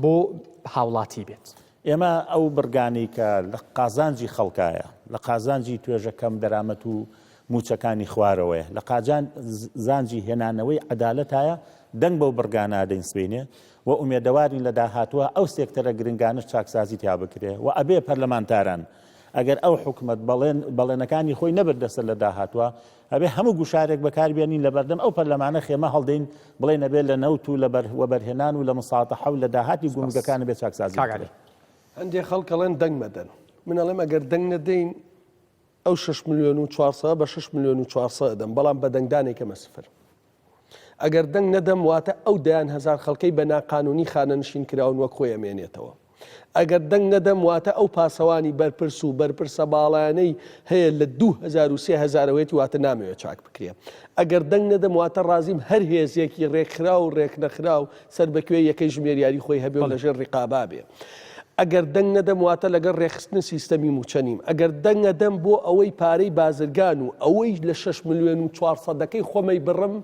بۆ هاوڵاتی بێت؟
ئێمە ئەو بڕگانەی کە لە قازانجی خەڵکایە، لە قازانجی توێژە کەم دەرامەت و مووچەکانی خوارەوەیە، لە قازانجی هێنانەوەی عەدالەتایە، دەنگ بەو بڕگانە ئەدەین سبەینێ و ئومێدەوارین لە داهاتووا ئەو سێکتەرە گرنگانەش چاکسازی تیا بکرێ و ئەبێ پەرلەمانتاران ئەگەر ئەو حکومەت بەڵێن بەڵێنەکانی خۆی نەبردە سەر لە داهاتووا ئەبێ هەموو گوشارێک بەکار بێنین لە بەردەم ئەو پەرلەمانە خێمە هەڵدەین بڵێین ئەبێ لە نەوت و لە وەبەرهێنان و لە مساتەحە و لە داهاتی گومرگەکان ئەبێ چاکسازی بکرێ.
هەندێ خەڵک ئەڵێن دەنگ مەدەن من ئەڵێم ئەگەر دەنگ نەدەین ئەو 6 ملیۆن و 400 بە 6 ملیۆن و 400 ئەدەم بەڵام بە دەنگدانێکەمە سفر ئەگەر دەنگ نەدەم واتە ئەو دەیان هەزار خەڵکەی بە ناقانونی خانەنشین کراون وەک خۆی ئەمێنێتەوە. ئەگەر دەنگ نەدەم واتە ئەو پاسەوانی بەرپرس و بەرپرسە باڵایانەی هەیە لە 2000 و 3000 ەوەیەتی واتە نامەوێت چاک بکرێ. ئەگەر دەنگ نەدەم واتە ڕازیم هەر هێزێکی ڕێکخراو و ڕێکنەخراو سەر بە کوێ یەکەی ژمێریاری خۆی هەبێ و لەژێر ڕیقابا بێ. ئەگەر دەنگ نەدەم واتە لەگەڵ ڕێکخستنی سیستەمی مووچە نیم. ئەگەر دەنگ ئەدەم بۆ ئەوەی پارەی بازرگان و ئەوەی لە شەش ملیۆن و چوارسەدەکەی خۆمەی بڕم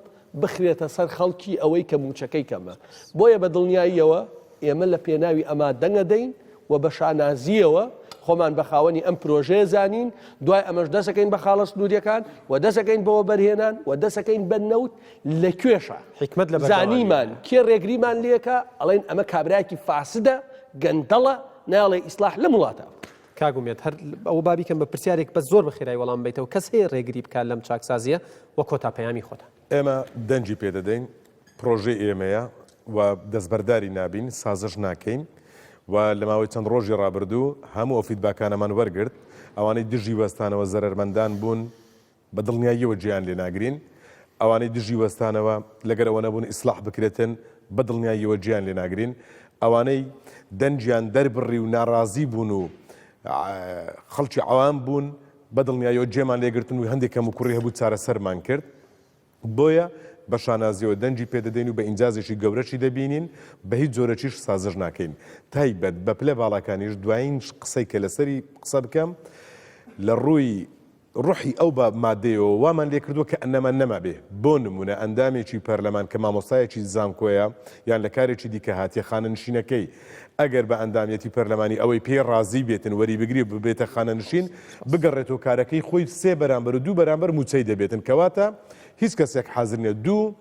بخرێتە سەر خەڵکی ئەوەی کە مووچەکەی کەمە. بۆیە بە دڵنیاییەوە ئێمە لە پێناوی ئەما دەنگ ئەدەین و بە شانازییەوە خۆمان بە خاوەنی ئەم پرۆژەیە زانین، دوای ئەمەش دەست ئەکەین بە خاڵە سنوورییەکان و دەست ئەکەین بە وەبەرهێنان و دەست ئەکەین بە نەوت لە کوێشا
حیکمەت لە بەردەوامیدا.
زانیمان کێ ڕێگریمان لێکا ئەڵێن ئەمە کابرایەکی فاسدە گەندەڵە نایەڵێ ئیسلاح لەم وڵاتە بکات.
کاک ئومێد هەر ئەوە با بیکەم بە پرسیارێک بەس زۆر بە خێرایی وەڵام بەیتەوە کەس هەیە ڕێگری بکات لەم چاکسازییە وە کۆتا پەیامی خۆتان.
ئێمە دەنگی پێ دەدەین، پرۆژەی ئێمەیە و دەستبەرداری نابین، سازش ناکەین و لە ماوەی چەند ڕۆژی ڕابردوو هەموو ئەو فیدباکانەمان وەرگرت، ئەوانەی دژی وەستانەوە زەرەرمەندان بوون، بە دڵنیاییەوە جێیان لێ ناگرین، ئەوانەی دژی وەستانەوە لەگەر ئەوە نەبوون ئیسلاح بکرێتن، بە دڵنیاییەوە جێیان لێ ناگرین، ئەوانەی دەنگیان دەربڕی و ناڕازی بوون و خەڵکی عەوام بوون، بە دڵنیاییەوە جێمان لێ گرتن و هەندێک کەموکوڕی هەبوو چارەسەرمان کرد. بۆیە بە شانازیەوە دەنگی پێدەدەین و بە ئینجازێکی گەورەشی دەبینین، بە هیچ جۆرەکیش سازش ناکەین. تایبەت بە پلە باڵاکانیش دوایین قسەی کە لەسەری قسە بکەم لە ڕووی ڕوحی ئەو بە مادەیەوە وامان لێکردووە کە ئەنەما نەمابێ. بۆ نموونە ئەندامێکی پەرلەمان کە مامۆستایەکی زانکۆیە یان لە کارێکی دیکە هاتیە خانەنشینەکەی ئەگەر بە ئەندامیەتی پەرلەمانی ئەوەی پێی ڕازی بێتن وەریبگری و ببێتە خانەنشین بگەڕێتەوە کارەکەی خۆی سێ بەرامبەر و دوو بەرامبەر مووچەی دەبێتن کەواتە هیچ کەسێک حازر نیە دوو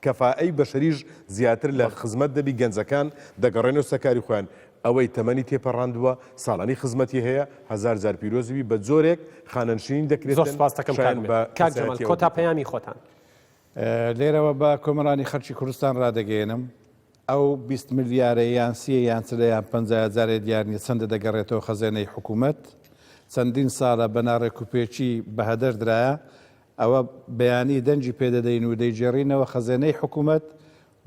کەفائەی بەشەریش زیاتر لە خزمەت دەبی گەنجەکان دەگەڕێنەوە سەر کاری خۆیان ئەوەی تەمەنی تێپەڕاندووە ساڵانی خزمەتی هەیە هەزار جار پیرۆزی بی بە جۆرێک خانەنشینی
زۆر
دەکرێتن
سوپاس دەکەم کاک
شایەن
ئومێد.
بە
کاک جەمال
کەسایەتیەوە
کۆتا
بیتن.
پەیامی خۆتان.
لێرەوە بە کۆمەڵانی خەڵکی کوردستان ڕادەگەیەنم ئەو 20 ملیارە یان سیە یان چلە یان پەنجایە جارێ دیار نیە چەندە دەگەڕێتەوە خەزێنەی حکوومەت چەندین ساڵە بە ناڕێکوپێکی بەهەدەر درایە ئەوە بەیانی دەنگی پێدەدەین و دەیگێڕینەوە خەزێنەی حکومەت،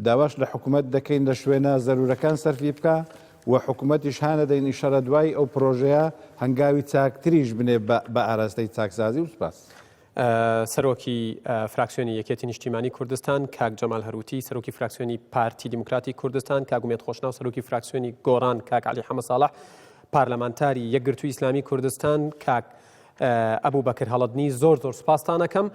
داواش لە حکومەت دەکەین لە شوێنە زەرورەکان سەرفی بکا و حکومەتیش هانەدەین ئیشەڵا دوای ئەو پرۆژەیە هەنگاوی چاکتریش بنێ بە ئاراستەی چاکسازی و سوپاس.
سەرۆکی فراکسیۆنی یەکێتی نیشتیمانی کوردستان کاک جەمال هەروتی، سەرۆکی فراکسیۆنی پارتی دیموکراتی کوردستان کاک ئومێد خۆشناو، سەرۆکی فراکسیۆنی گۆڕان کاک عەلی حەمەساڵح، پارلەمانتاری یەکگرتووی ئیسلامی کوردستان کاک ئەبوبەکر هەڵەدنی زۆر زۆر سوپاستان ئەکەم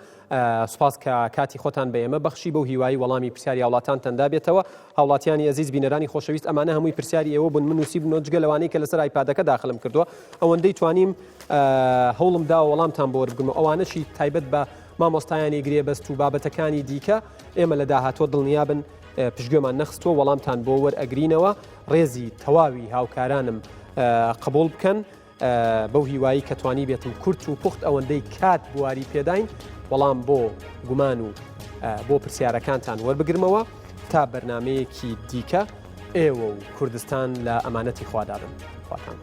سوپاس کە کاتی خۆتان بە ئێمە بەخشی بەو هیوایی وەڵامی پرسیاری هاوڵاتانتان دابێتەوە هاوڵاتیانی ئەزیز بینەرانی خۆشەویست ئەمانە هەمووی پرسیاری ئێوە بوون من نووسیبنەوە جگە لەوانەی کە لەسەر ئایپادەکە داخلم کردووە ئەوەندەی توانیم هەوڵم داوە وەڵامتان بۆ وەربگرم ئەوانەشی تایبەت بە مامۆستایانی گرێبەست و بابەتەکانی دیکە ئێمە لە داهاتوە دڵنیابن پشتگوێمان نەخستووە وەڵامتان بۆ وەرئەگرینەوە ڕێزی تەواوی هاوکارانم قبول بکەن. بەو هیوایی کە توانیبێتم کورت و پوخت ئەوەندەی کات بواری پێداین وەڵام بۆ گومان و بۆ پرسیارەکانتان وەربگرمەوە تا بەرنمەیەکی دیکە ئێوە و کوردستان لە ئەمانەتی خوادا بن خواتان.